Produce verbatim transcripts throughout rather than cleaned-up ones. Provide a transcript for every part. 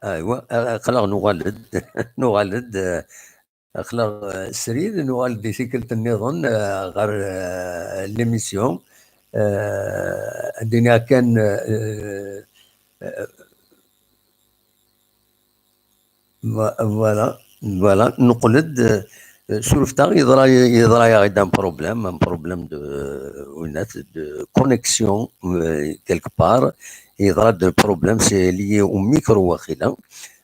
Aywa, aql-aɣ nuɣal-d, nuɣal-d, eh, aql-aɣ, eh, srid, nuɣal-d i tikkelt nniḍen, eh, ɣer, eh, l'émission. Eh, ad d-iniɣ kan, eh, eh, vo-, voilà, voilà, neqqel-d, eh, surfet-aɣ, yeḍra, yeḍra-yaɣ-d un problème, un problème de, winat, de connexion, eh, quelque part, yeḍra-d problème, c'est lié au micro, waqila.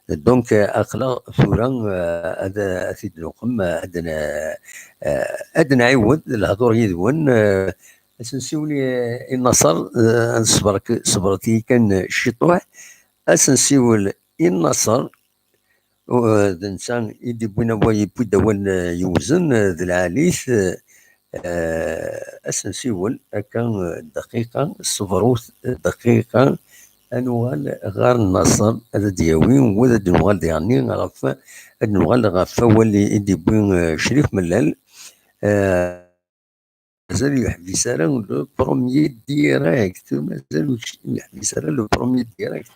Donc, eh, aql-aɣ tura, eh, ad, ad t-id-nuqem, eh, ad n-, eh, ad nɛiwed lehdur yid-wen, eh, ad s-nsiwel i, i Naṣer, eh, ad ṣebret, ṣebret-iyi kan ciṭuḥ, ad s-nsiwel i Naṣer, eh, d netta i d-yewwin awal, yewwi-d awal, eh, yewzen, eh, d lɛali-t, eh, eh, ad s-nsiwel akka, eh, dqiqa, ṣebrut, eh, dqiqa, ad nuɣal ɣer Naṣer, ad d-yawi, u ad d-nuɣal diɣenni ɣef, ad nuɣal ɣef wawal i, i d-yewwi, eh, Crif Mellal. Eh, mazal ur yeḥbis ara le premier direct, mazal ur yeḥbis ara le premier direct.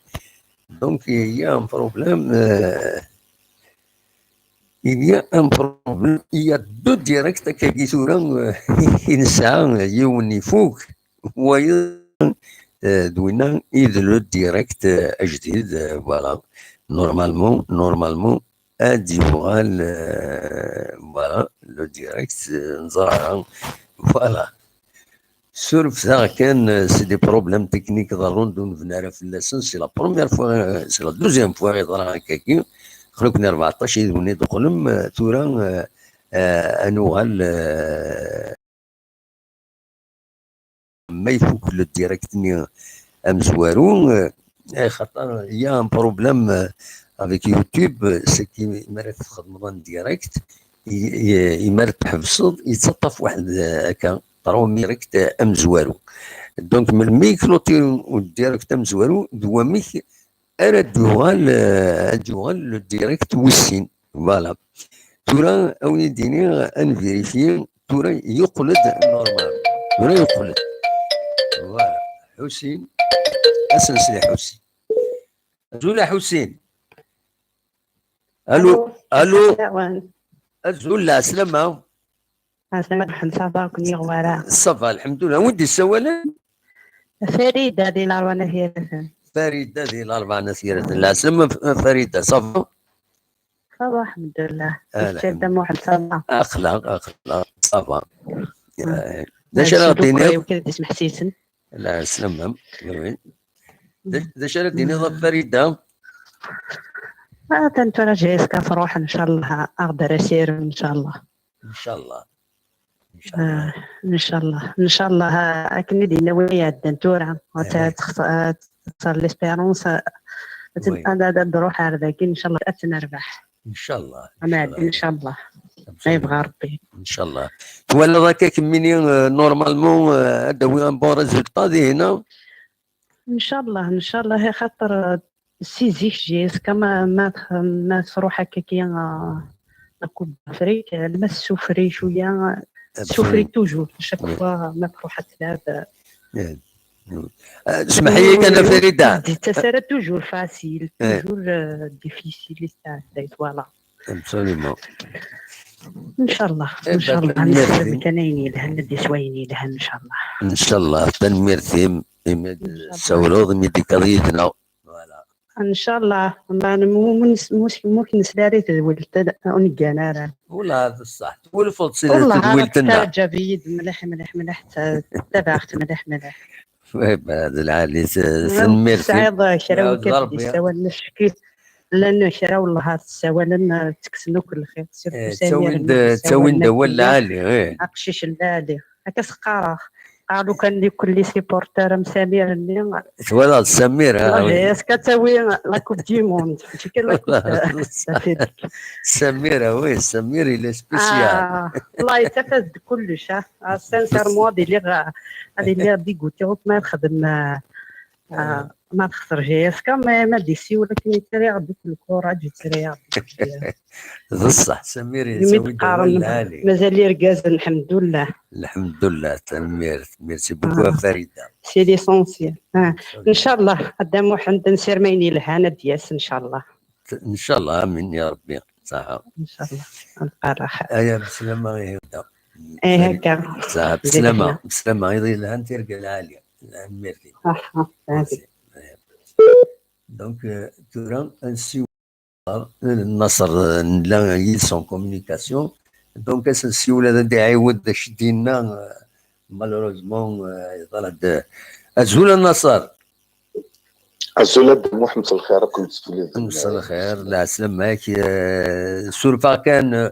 Donc, il y a un problème, euh, il y a un problème, il y a deux directs, akkagi tura, euh, i nesɛa, yiwen ifuk, wayeḍ, euh, d winna i d le direct, euh, ajdid, euh, voilà. Normalement, normalement, ad d-yuɣal, euh, voilà, le direct, euh, neẓra, voilà. Surfet-aɣ kan, euh, c'est des problèmes techniques ḍerrun-d, ur nebni ara fell-asen. C'est la première fois, euh, c'est la deuxième fois yeḍra hakkagi. Aql-iken rbeɛṭac yid-wen i d-teqqlem, euh, tura, euh, euh, ad nuɣal, euh, ma ifuk le direct-nni amezwaru, euh, axaṭer il y a un problème, euh, avec YouTube, euh, c'est que mi ara txedmeḍ un direct, i, i, mi ara tḥebseḍ, yettaṭṭaf waḥed, euh, akka, trois minutes, euh, amezwaru. Donc, melmi i clôture le direct amezwaru, d wamek ara d-yuɣal, euh, ad d-yuɣal le direct wis sin. Voilà. Tura, a wen-d-iniɣ, ad nvérifier, tura yeqqel-d normal. Tura yeqqel-d. Voilà. Ḥusin. Ad s-nsel i Ḥusin. Azul a Ḥusin. Allô. Allô. Allô. Azul, lɛeslama. Ɛeslama, lḥemd, ça va, ken-iɣ wara. Ça va, lḥemdullah. Wi d-yessawalen? Farida di Larebɛa n At Yiraten. Farida di Larebɛa n At Yiraten. Lɛeslama, F-, Farida, ça va? Ça va, lḥemdullah. Ah, kečč a Dda Muḥend, ça va? Aql-aɣ, aql-aɣ, ça va. Ah. Eh, d acu ara d-tiniḍ? Lɛeslama, oui. D-, d acu ara d-tiniḍ ɣef Farida? Ah, atan tura jayes ka truḥ, ncallah, aɣ-d ara s-irem, ncallah. Ncallah. Ncallah. Ah, ncallah. Ncallah, ah, akken i d-yenna win iɛeddan tura, ad, eh, ad texṣer, ad texṣer l'espérance, ah, ad, oui, ad, ad, ad d-ruḥ ar dagi, ncallah, ad tt-nerbeḥ. Ncallah. Ad nɛeddi, ncallah. Ncallah. Absolument. Ma yebɣa Rebbi. Ncallah. Twalaḍ akka kemmini, euh, normalement, euh, ad d-tawi un bon résultat dihin, ah? Ncallah, ncallah, xaṭer, euh, si zik jusqu'à ma, ma, ma truḥ akkaki, euh, la Coupe d'Afrique, euh, ma tessufri cwiya, euh, tessufri toujours, chaque fois, euh, ma truḥ ad tlab, euh, eh, eh, smeḥ-iyi kan a Farida. Ur d-tettas ara toujours facile, toujours, euh, difficile, i s-tɛedday, voilà. Absolument. Ncallah, eh, ncallah, tanemmirt-im. Nessexdem kan ayen yelhan, ad d-yeswa ayen yelhan, ncallah. Ncallah, tanemmirt-im, imi d-, ncallah, tsawleḍ, imi d-tekkaḍ yid-neɣ. Voilà. Ncallah, ma n-, mu-, mu-, mu-, mu-, ur k-nesli ara i tedwilt, ur neggan ara. Wala d ṣṣeḥ, twulfeḍ s tedwilt-nneɣ. Teɛǧeb-iyi-d mliḥ, mliḥ, mliḥ, ttabaɛeɣ-tt mliḥ, mliḥ. Eh, d lɛali, s-, tanemmirt-im. Tesɛiḍ kra wekkat d-yessawalen, acki llan kra, wellah, ad ssawalen, eh, ttekksen akk lxir, surtout, eh, Samir, ttawin-d, ttawin-d awal lɛali, eh. Aqcic n lɛali. Akka s-qqareɣ. Qqaren kan di kulli supporter am Samir-nni. Twalaḍ Samir, ha, est-ce que ad tawi la Coupe du Monde? Mačči kan la Coupe d'Afrique. Samir, ah oui, Samir, il est spécial. Ah, Allah yettaf-as-d kullec, ah. Ah, sincèrement, ad iliɣ, ah, ad iliɣ dégoûté, ur ma nexdem, ah, Ah, ma texser J S K, ma, ma d-isiwel akken yettriɣ-d akk lkuraǧ, yettriɣ-d. D ṣṣeḥ, Samir yettawi-d awal lɛali. Mazal irgazen, lḥemdullah. Lḥemdullah, tanemmirt. Merci beaucoup, a Farida. C'est l'essentiel. Ah. Inchallah, a Dda Muḥend, nsirem ayen yelhan ad d-yas, inchallah. Inchallah, amin ya Rabbi. Saha. Inchallah, nlqaa ɛla xir. Aya, beslama, ihi da. Eh, akka. Saha, beslama, beslama, iḍ yelhan, tirga lɛali. Lhan mirdi. Aha, Donc, euh, tura, ad nsiwel Naṣer, euh, nella yid-s en communication. Donc, ad s-nsiwel ad d-iɛiwed d acu d-yenna, euh, malheureusement, euh, yeḍra-d. Azul a Naṣer. Azul a Dda Muḥ, mselxir akk, mselxir. Mselxir, lɛeslama-k. Euh, surfeɣ kan, euh,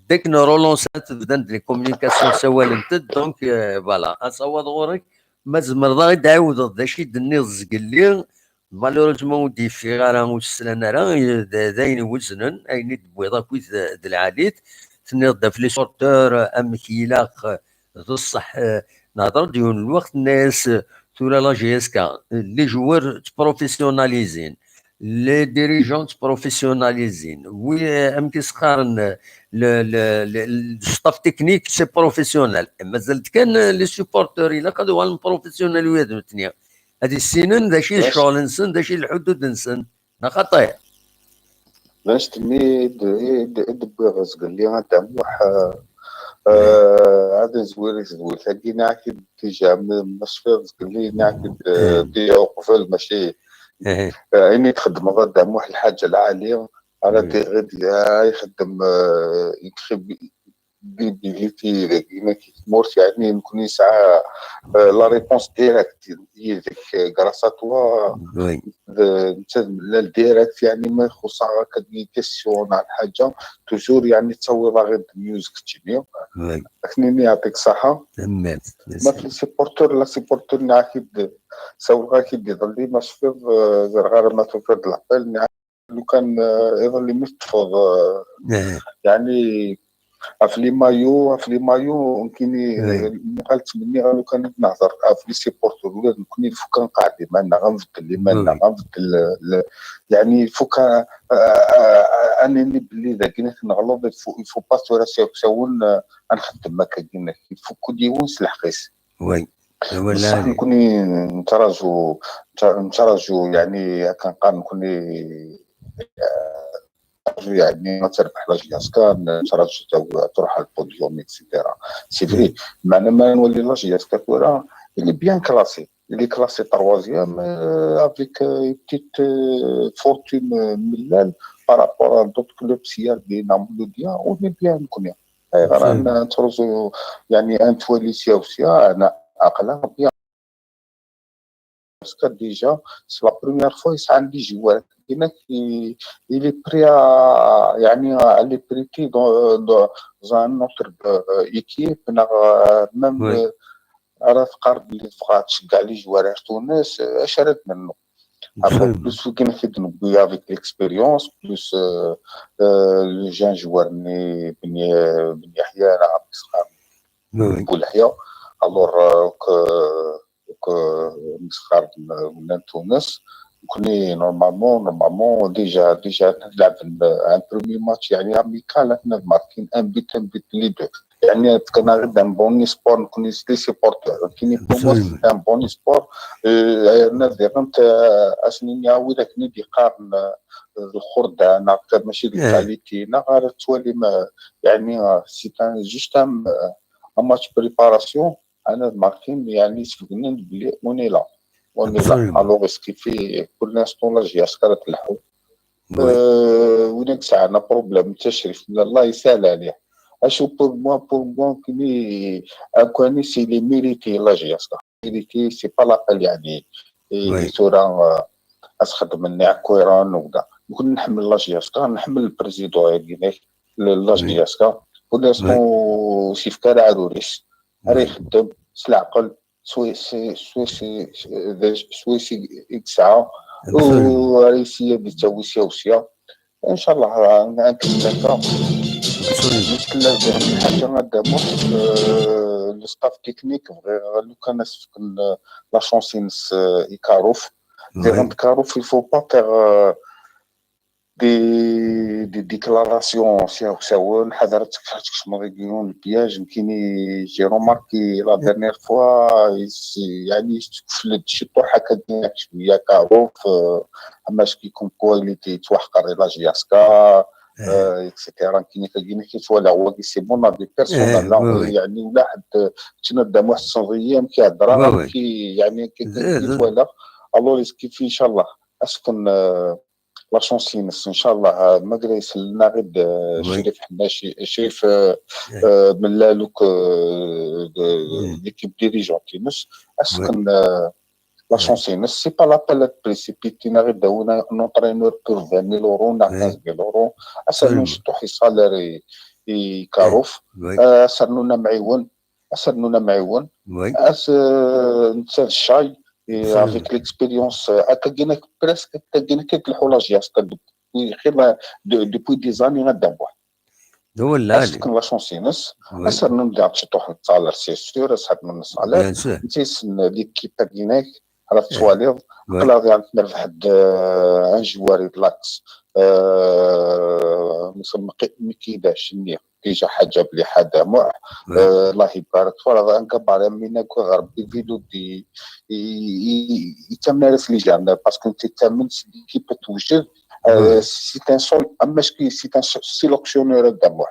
dès que nrelance-d, bdan-d les communications, ssawalent-d, donc, euh, voilà, asawaḍ ɣur-k, ma tzemreḍ ad aɣ-d-tɛiwdeḍ d acu i d-tenniḍ zgelli, malheureusement ur d-yeffiɣ ara, ur s-slan ara, d, d ayen iweznen, ayen i d-tewwiḍ akkit d, d lɛali-t, tenniḍ-d ɣef les supporters, amek ilaq, d ṣṣeḥ, eh, nehḍer-d yiwen n lweqt, tenna-yas, eh, tura la J S K, les joueurs ttprofessionnalisin, les dirigeants ttprofessionnalisin, oui, eh, amek i s-qqaren, eh, le, le, le, le staff technique c'est professionnel. Mazal-d kan, eh, les supporters ilaq ad uɣalen professionnels wiyaḍ nutni. Ad issinen d acu i d ccɣel-nsen, d acu i d lḥudud-nsen. Neɣ xaṭi? D acu-nni i d-, i d-, i d-wwiɣ zgelli a Dda Muḥ, eh, eh, ad nezwir i tedwilt-agi, nniɣ-ak-id déjà, ma, ma tecfiḍ zgelli, nniɣ-ak-id, eh, déjà uqbel, mačči, eh, ayen i txeddmeḍ a Dda Muḥ, lḥaǧa lɛali, ara d-, ara ixeddem, eh, yekxibiliti dagi-nni i tmurt, yeɛni nekni nesɛa, eh, la réponse directe yid-k, eh, grâce à toi, d-, netta d mellal direct, yeɛni ma ixuṣṣ-aɣ akka des questions neɣ lḥaǧa, toujours yeɛni tettawiḍ-aɣ-d news keččini. Ad k-nini yeɛṭik ṣṣeḥḥa. Ma fi les supporters, la supporter nniɣ-ak-id, sawleɣ-ak-id iḍelli, ma tecfiḍ, eh, ẓriɣ ara ma tufiḍ-d l'appel, nniɣ lukan, eh, iḍelli mi teṭṭfeḍ, eh, yeɛni ɣef les maillots, ɣef les maillots, nekkini, eh, muqal ttmenniɣ lukan ad nehḍer ɣef les supporters, ula d nekkni lfukka nqeɛɛed iman-nneɣ, ad nbeddel iman-nneɣ, ad nbeddel, eh, le-, yeɛni lfukka, eh, eh, eh, ad nini belli dagi neɣleḍ, il faut, il faut pas tura s-, s-, sawen, eh, ad nxeddem akkagi, il faut kul yiwen s lḥeqq-is. Oui. بصح نكوني نتراجو، نتراجو يعني هكا نقال نكوني، آه، نتراجو يعني ما تربح لا جي اس كا، نتراجو تروح على البوديوم، اكسيتيرا. سي فري، معنا ما نولي لا جي اس كا كورة، اللي بيان كلاسي، اللي كلاسي تروازيام، افيك بتيت فورتون ملال بارابور دوت كلوب سي ار بي نعملو بيان، اوني بيان نكوني. اي غير ان نتروزو يعني ان توالي سيا وسيا انا اقلع بيان. باسكو ديجا سي لا بروميير فوا يسعى عندي جوار هناك، il est prêt يعني à les prêter dans un autre équipe نغ ميم. راه تقارب اللي تبغى تشجع لي جوار تونس، اش رد منه؟ بلوس وكان كيدنبي افيك ليكسبيريونس بلوس لو جان جوار ني بن بن يحيى راه صغار بولحيا. الور دوك دوك مسخر من تونس. كوني نورمالمون نورمالمون ديجا ديجا نلعب ان بروميي ماتش يعني اميكال هنا ماركين ان بيت ان بيت لي دو. يعني كنا غير ان بون سبور نكون لي سيبورتور كيني بو موا سي ان بون سبور. الناس دي غنت اسنيني عاود كني دي قارن الخردة ناغ ماشي دي كاليتي ناغ غير توالي يعني سي ان جوست ان ماتش بريباراسيون. انا ماركين يعني سبقنا بلي اوني لا اوني لا. الوغ اسكيفي بور لانستون لا جي اس كارت الحو. وين ساعنا بروبليم التشريف من الله يسهل عليه. اشو بور موا بور موا كني اكواني سي لي ميريتي لا جي اس كا ميريتي سي با لابيل يعني. ثورة اسخد مني كويران وكذا. نكون نحمل لا جي اس كا نحمل البريزيدون هكذاك لا جي اس كا. بور لانستون سي فكار عروريس راه يخدم سي العقل سويسي سويسي سويسي يسعى وريسيا بتسوي سيا وسيا. ان شاء الله نكمل هكا. مشكل حاجه غدا موت le staff technique, bɣiɣ lukan ad s-fken la chance-ines i Karouf. Diɣen Karouf, il faut pas faire des, des déclarations siawsawen, ḥader ad tkecmeḍ deg yiwen piège. Nekkini, j'ai remarqué la dernière fois, yeɛni yessekfel-d ciṭuḥ akka شوية Karouf, amack comme quoi il était yettwaḥqer i la J S K, et cetera. Nekkini tagi nekk yettwalaɣ wagi, c'est mon avis personnel, yeɛni ula ḥedd, ččina dda muḥ tessneḍ-iyi amek i heddreɣ, amek i, yeɛni akken yettwalaɣ. Alors, est-ce que, inchallah, ad s-fken la chance-ines, inchallah, ma yella isellen-aɣ-d Crif Ḥennaci, Crif Mellaluk, l'équipe dirigeante-ines, ad s-fken la chance-ines. C'est pas la peine ad précipiter, neɣ ad d-awin un entraîneur pour vingt mille euros neɣ quinze mille euros. Ad s-rnun ciṭuḥ i salaire i Karouf, ad s-rnun amɛiwen, ad s-rnun amɛiwen, ad s-, netta d ccay, et avec l'expérience, akkagi nekk, presque akkagi nekk i tleḥḥu la J S K depuis, depuis des années, ad d-amuḥ. Ad s-fken la chance-ines, ad s-rnun daɣ ciṭuḥ n salaire, c'est sûr, ad s-rnun salaire. Netta yessen l'équipe-agi nekk, rad tettwaliḍ, aql-aɣ daɣ nerbeḥ-d un joueur i Laxe, Mikida Cenni. Déjà ḥaǧa mliḥa a Dda Muḥ. Allah ibarek. Twalaḍ, un gabarit am winna, Rebbi, Velud yettamen ara s les jeunes, parce que netta yettamen s l'équipe tewjed. C'est un sol, amack c'est un sélectionneur a Dda Muḥ.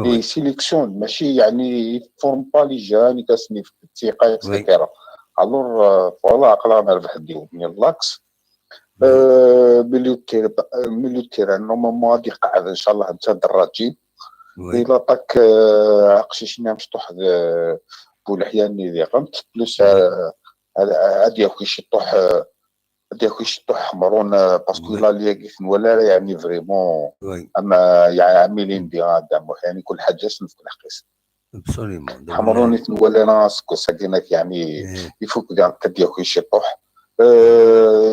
Yesélectionne, mačči yeɛni, il forme pas les jeunes, ad asen-yefk ttiqa, et cetera. Alors, voilà, aql-aɣ nerbeḥ-d yiwen n Laxe. Milieu de terrain, normalement ad iqeɛɛed inchallah netta d Raji. Di l'attaque, aqcic-nni amecṭuḥ d Buleḥya-nni diɣen, plus ad yaki ciṭuḥ, ad yaki ciṭuḥ Ḥemrun, parce que la ligue i t-nwala ara, yeɛni vraiment am Milindi a Dda Muḥ, yeɛni kul ḥaǧa ad s-nefk lḥeqq-is. Ḥemrun i t-nwala ara aseggas-agi, yeɛni ifuk daɣ ad yaki ciṭuḥ.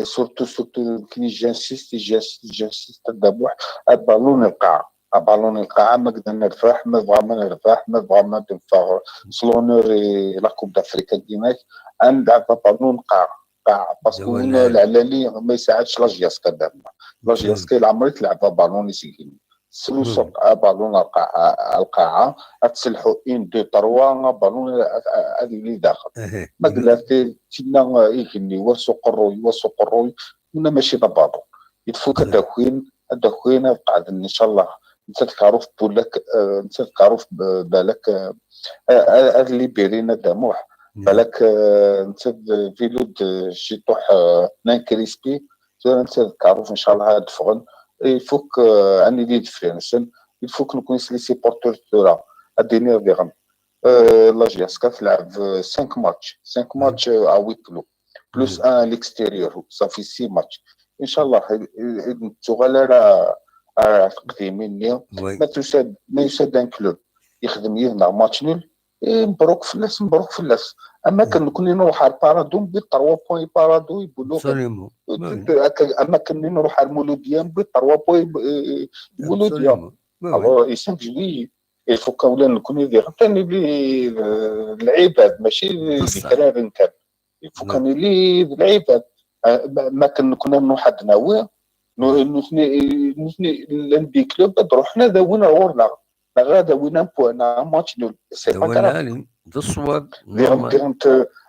Surtout, surtout, nekkini j'insiste, j'insiste, j'insiste a Dda Muḥ, abalun n lqaɛa, abalun n lqaɛa, ma qed nerbeḥ, ma bɣa ma nerbeḥ, ma bɣa ma d-neffeɣ s l'honneur i la Coupe d'Afrique-agi, ad nleɛb abalun n lqaɛa, lqaɛa, parce que win leɛlali ma yesɛac la J S K a Dda Muḥ. La J S K leɛmer i tleɛb abalun i s-igenni. Tesluseḍ abalun ar lqaɛa, ad tselḥu un, deux, trois, abalun ad yili daxel. Ma yella tinna igenni, wa s uqerruy, wa s uqerruy, winna mačči d abalun. Ifuk ad d-akin, ad d-akin, ad qeɛden, inchallah. Netta d Karouf, Bulak, netta d Karouf, balak ad libérin a Dda Muḥ. Balak netta d Velud ciṭuḥ, un crispi. Tura netta d Karouf, inchallah ad d-ffɣen. Ifuk ad nili deffir-nsen. Ifuk nekkni s les supporters tura. Ad d-iniɣ diɣen, la J S K tleɛb cinq matchs, cinq matchs à huis clos, plus un à l'extérieur, ça fait six matchs. Inchallah ur nettuɣal ara ar teqdimin-nni. Ma tusa-d, ma yusa-d un club yexdem yid-neɣ match nul, mebruk fell-as, mebruk fell-as. Am akken nekkni nruḥ ar Paradou, newwi-d trois points i Paradou, i Boulogne. Am akken nruḥ ar Mouloudia, newwi-d trois points i Mouloudia. Alors, cinq juillet, il faut kan ula nekkni diɣen ad nili d lɛibad, mačči d ikraren kan. Il faut kan nili d lɛibad. Ma akken nekkni nruḥ ad d-nawi, nutni, nutni llan des clubs ad ruḥen ad awin ar ɣur-neɣ. Neɣ ad awin un point, neɣ un match nul. C'est pas grave. D ṣṣwab. Diɣen,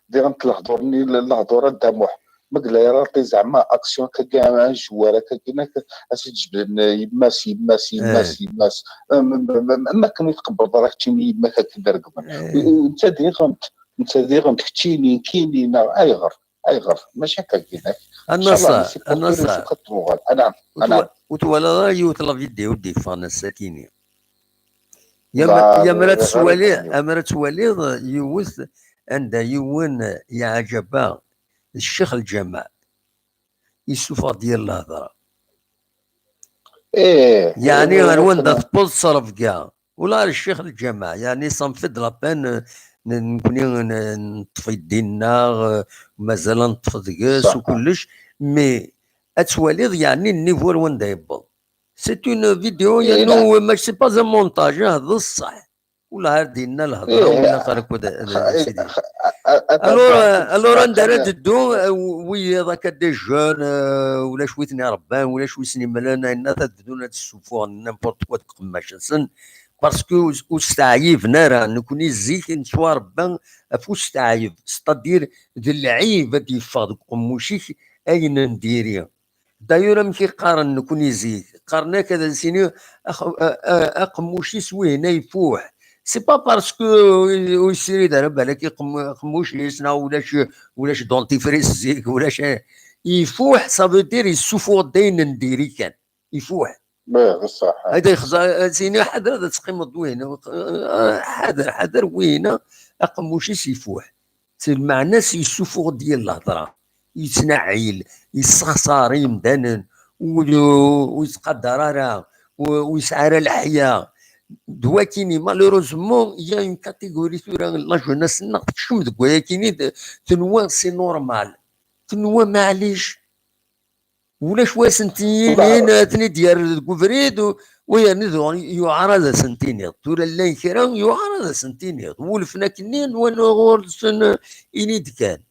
diɣen lehdur-nni, lehdur a Dda Muḥ. Ma yella yaraṭi zeɛma action akkagi, un joueur akkagi, ad s-id-jebden yemma-s, yemma-s, yemma-s, yemma-s. Am akken i tqebbleḍ ara keččini yemma-k akken d-regmen. Netta diɣen, netta diɣen keččini, nekkini, neɣ ayɣer? Ayɣer? Mačči akka, a Naṣer, a Naṣer. Ur twalaḍ ara yiwet la vidéo d-yeffɣen ass-akini? Yammer ad twaliḍ, ammer ad twaliḍ yiwet anda yiwen yeɛǧeb-aɣ, Ccix Lǧameɛ, yessufeɣ-d yir lehḍra. Yeɛni ar wanda tewweḍ ttrebga. Ula ar Ccix Lǧameɛ, yeɛni ça me fait de la peine, nekkni neṭṭef-it dinna, mazal ad neṭṭef deg-s u kullec, mais ad twaliḍ yeɛni nnivu ar wanda yewweḍ. C'est une vidéo, yeɛni mačči, c'est pas un montage, ah, d ṣṣeḥ. Wala ar d-yenna lhedra, wala xarek ad sidi. Alors, alors, anda ara d-teddu, wiyaḍ akka des jeunes, ulac wi ten-irebban, ulac wi sen-imlan, ayenna ad bdun ad ssufuɣen n'importe quoi deg uqemmac-nsen, parce que ur steɛyiben ara. Nekni zik nettwarebba ɣef usteɛyeb, c'est-à-dire d lɛib ad d-yeffeɣ deg uqemmuc-ik ayen n diri. D'ailleurs, amek i qqaren nekni zik? Qqaren-ak ad as-iniɣ aqemmuc-is wihin ifuḥ. C'est pas parce que ur yessirid ara balak aqemmuc-is neɣ ulac, ulac dentifrice zik, ulac. Ifuḥ, ça veut dire yessufuɣ-d ayen n diri kan. Ifuḥ. Ad ixẓer, ad as-iniɣ ḥader ad teqqimeḍ d wihin. Ḥader, ḥader wihin, aqemmuc-is ifuḥ. Si lmeɛna-s yessufuɣ-d yir lhedra, yettnaɛil, yessexṣar imdanen, ur, ur yettqadar ara, ur, ur yesɛi ara leḥya. D wakini, malheureusement, il y a une catégorie tura n la jeunesse-nneɣ tekcem deg wayakini, tenwa c'est normal. Tenwa maɛlic. Ulac wa sent-yinin ad ten-id-yerr deg ubrid, u yerni yuɛer ad asen-tiniḍ. Tura llan kra yuɛer ad asen-tiniḍ. Wulfen akkenni, nwan ɣur-sen, ini-d kan.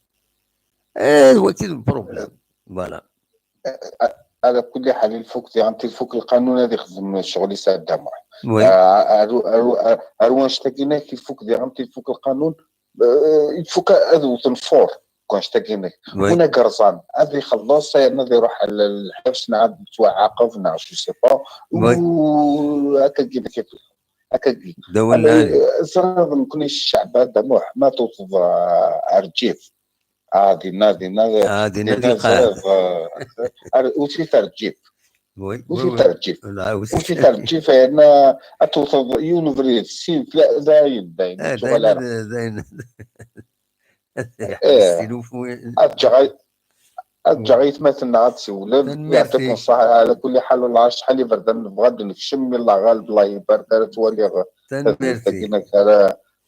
Eh, d waki d lproblem. Voilà. Ala kulli ḥal, ilfuk diɣen tilfuk lqanun ad ixdem ccɣel-is a Dda Muḥ. Ar wanect-agi-inek ilfuk diɣen tilfuk lqanun, ilfuk ad wten fur. Wanect-agi-inek. Win agerẓan ad ixelleṣ yerna ad iruḥ lḥebs neɣ ad yettwaɛaqeb neɣ je sais pas. Akkagi. Akkagi. Ẓriɣ nekni cceɛb a Dda Muḥ ma tewteḍ ar lǧif. Ah, dinna, dinna, dinna ẓriɣ, ah, ur t-terǧif. Ur t-terǧif. Ur t-terǧif, yerna ad tewteḍ yiwen ubrid, sin, tlata, dayen, dayen, ur ttɣil ara. Ad ǧǧeɣ, ad ǧǧeɣ aytmaten-nneɣ ad siwlen. Yeɛṭikum ṣṣeḥḥa, ɛla kulli ḥal, wellah acḥal iberdan nebɣa ad d-nekcem, yella ɣaleb, Allah ibarek, ara twaliɣ. Tanemmirt-ik. Ara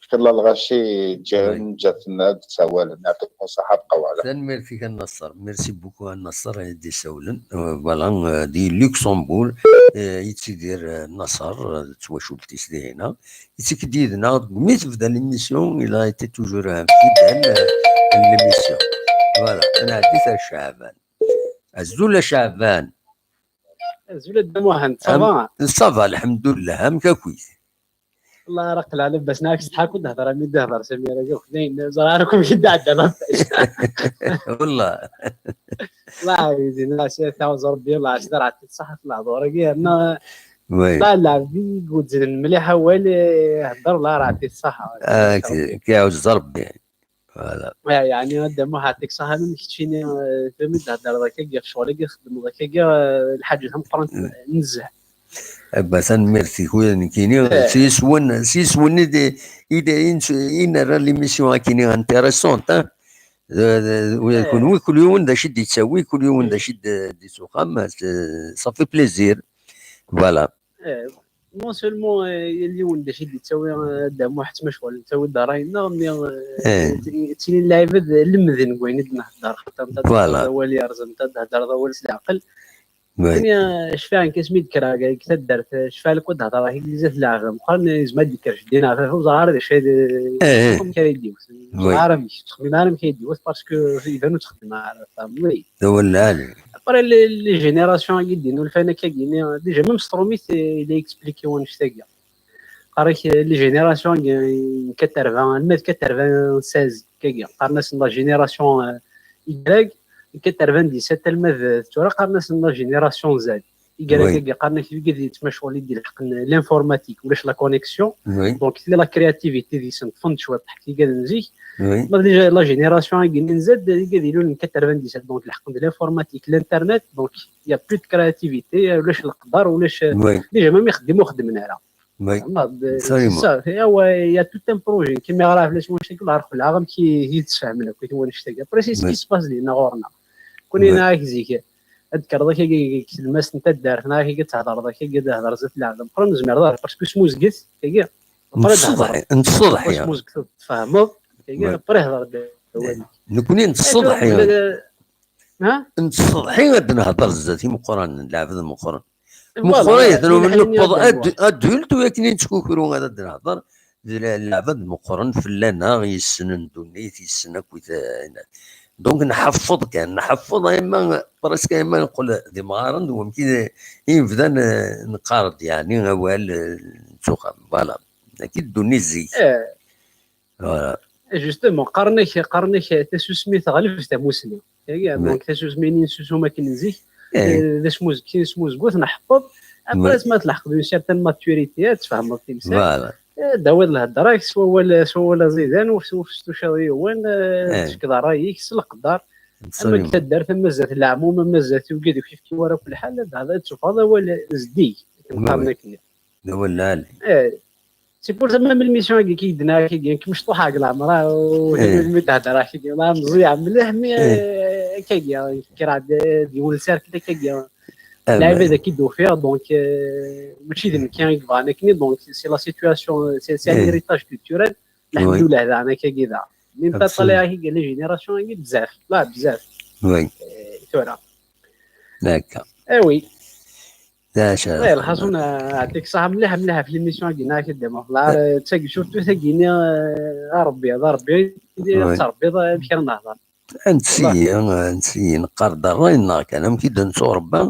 Kella lɣaci ǧǧan, ǧǧan-aɣ-d ssawalen. Yeɛṭikum ṣṣeḥḥa, bqaw ɛla. Tanemmirt-ik a Nasser. Merci beaucoup a Nasser i d-isawlen. Euh, voilà, euh, di Luxembourg, euh, yettidir, euh, Nasser, euh, d twacult-is dihina. Yettik-d yid-neɣ deg mi tebda l'émission, il a été toujours un fidèle, euh, de l'émission. Voilà, ad nɛeddi ar Caɛban. Azul a Caɛban. Azul a Dda Muḥend, ça va? Ça va, lḥemdullah, amek akk-it? Wallah, ara qleɛ labas, neɣ ak-setḥa ku d-hḍer, mi d-hḍer Samira, akk dayen, ẓriɣ ara kum k-id-ɛedda labas. Wallah. Wallah, ɛziz, neɣ s taɛuẓ Rebbi, wallah, ɛziz, ara ɛṭi ṣṣeḥḥa f lehḍur-agi, yerna, wallah, lɛebd i iwezznen mliḥ awal, ihedder, wallah, ara ɛṭi ṣṣeḥḥa. Ah, k-, k-iɛuzz Rebbi. Voilà. Yeɛni, a Dda Muḥ, ɛṭik ṣṣeḥḥa, am keččini, eh, mi d-theddreḍ akkagi ɣef ccɣel-agi txeddmeḍ akkagi, eh, lḥaǧa tameqqrant nezzeh. Abba, tanemmirt-ik, ula d nekkini, s yiswen, s yiswen i d, i d, i n-, i nerra l'émission akini intéressante, hein. D, d, ula d kunwi, kul yiwen d acu i d-yettawi, kul yiwen d acu i d, d-yessuxxam, ça fait plaisir. Voilà. Eh, non seulement, eh, yal yiwen d acu i d-yettawi, eh, Dda Muḥ, ttmacɣulen, ttawi-d ṛṛay-nneɣ, mi, eh, ttinin lɛibad lemden deg wayen i d-nhedder, xaṭer nta ad d-thedreḍ awal yerẓen, nta ad d-thedreḍ awal s leɛqel. Nekkni, eh, cfiɣ nekk asmi d-kkreɣ deg taddart, eh, cfiɣ lukan ad d-hedreɣ i zdat leɛbad meqqren, yezmer ad d-yekker jeddi neɣ baba, ur ẓriɣ ara d acu ay d, amek ara yi-d-iwet. Ur ẓriɣ ara amek, ur ttxemmimeɣ ara amek ara yi-d-iwet, parce que iban ur ttxemmimeɣ ara, tfehmeḍ? D awal lɛali. Après, les, les générations-agi d-innulfan akkagi-nni, déjà, même s tṛumit, eh, il a expliqué wanect-agi. Qqar-ak, eh, les générations-agi n quatre-vingts, alma d quatre-vingt-seize, akkagi. Qqaren-asen la génération, eh, Y, n quatre-vingt-dix-sept alma d tura, qqaren-asen la génération Z. Igad-agi qqaren-ak wigad yettmacɣulen i d-ilḥeqen l'informatique, ulac la connexion. Donc, tella la créativité deg-sen, ṭṭfen-d cwiṭ ḥek igad n zik. Ma déjà la génération-agi n Z, igad ilulen quatre-vingt-dix-sept, donc, leḥqen d l'informatique, l'internet, donc, il y a plus de créativité, ulac leqder, ulac, déjà, même ixeddim ur xeddmen ara. Il y a tout un projet, kima ɣer fell-as wanect-agi, ur ḥliɣ amek i, i tessefhem akk i wanect-agi. Après, c'est ce qui se passe dinna ɣur-neɣ. Kuni neɣ zik, ad d-tekkreḍ akka deg tlemmast n taddart, neɣ akka ad thedreḍ, akka ad d-hder zdat leɛbad meqqren, tzemreḍ ad, parce que smuzget, akka, après ad d-hder. Nettṣeḍḥi, nettṣeḍḥi. Smuzget, tfehmeḍ, akka, après hder-d awal-ik. Nekkni nettṣeḍḥi. Ha? Nettṣeḍḥi ad d-nehder zdat imeqqranen, leɛbad meqqren. Meqqrit, newweḍ ad, adulte, u akken i nettkukru ad d-nehder, d la- leɛbad meqqren fell-aneɣ, yessnen ddunit, yessen akk i t- donc nḥeffeḍ kan, nḥeffeḍ ama presque ama neqqel d imɣaren d wamek i, i bdan, eh, neqqar-d yeɛni awal, eh, nettuxam, voilà. Akka i ddunit zik. Eh, voilà. Justement, qqaren-ak, qqaren-ak tasusmi teɣleb tamusni. Yagi, donc tasusmi-nni nessusum akken n zik, eh, d asmuzg-, d asmuzgut, nḥeffeḍ. Après, ma tleḥqeḍ une certaine maturité, ad tfehmeḍ timsal. Voilà. Eh, d awal lhedra-k, s wawal, s wawal aẓidan, ur s-, ur s-tucaḍ yiwen, eh, teckeḍ ṛṛay-ik s leqder. Ama deg taddart, ama zdat leɛmum, ama zdat ugad ur k-yefki wara akk lḥal, ad, ad tufɣeḍ awal zeddig, akken qqaren akken. D awal lɛali. Eh, c'est pour ça même l'émission-agi ki d-nniɣ, kagi, nekk mecṭuḥeɣ deg leɛmer-a, u mi d-hedreɣ, kagi, la meẓẓiyeɣ mliḥ, mais, eh, akkagi, kkreɣ-d, eh, d yiwen n cercle akkagi. Lɛibad-agi d-ufiɣ, donc, euh, mačči d nekk i yebɣan akken, donc c'est la situation, c'est, c'est un héritage culturel. Lḥemdulilah, daɣen akkagi daɣen. Mi nṭaṭal akkagi, les générations-agi bzaf, la bzaf. Oui. Euh, tura. D'accord. Eh oui. D acu ara lḥaṣun, yeɛṭik ṣṣeḥḥa mliḥ, mliḥ ɣef l'émission-agi-nni, ak-d-imuqel. D tagi, surtout tagi-nni, eh, a Rebbi, a Rebbi, ad teṛebbiḍ, eh, amek ara nehḍer. Ad nsiyi, ad nsiyi, neqqar-d ṛṛay-nneɣ kan, amek i d-nettuṛebba,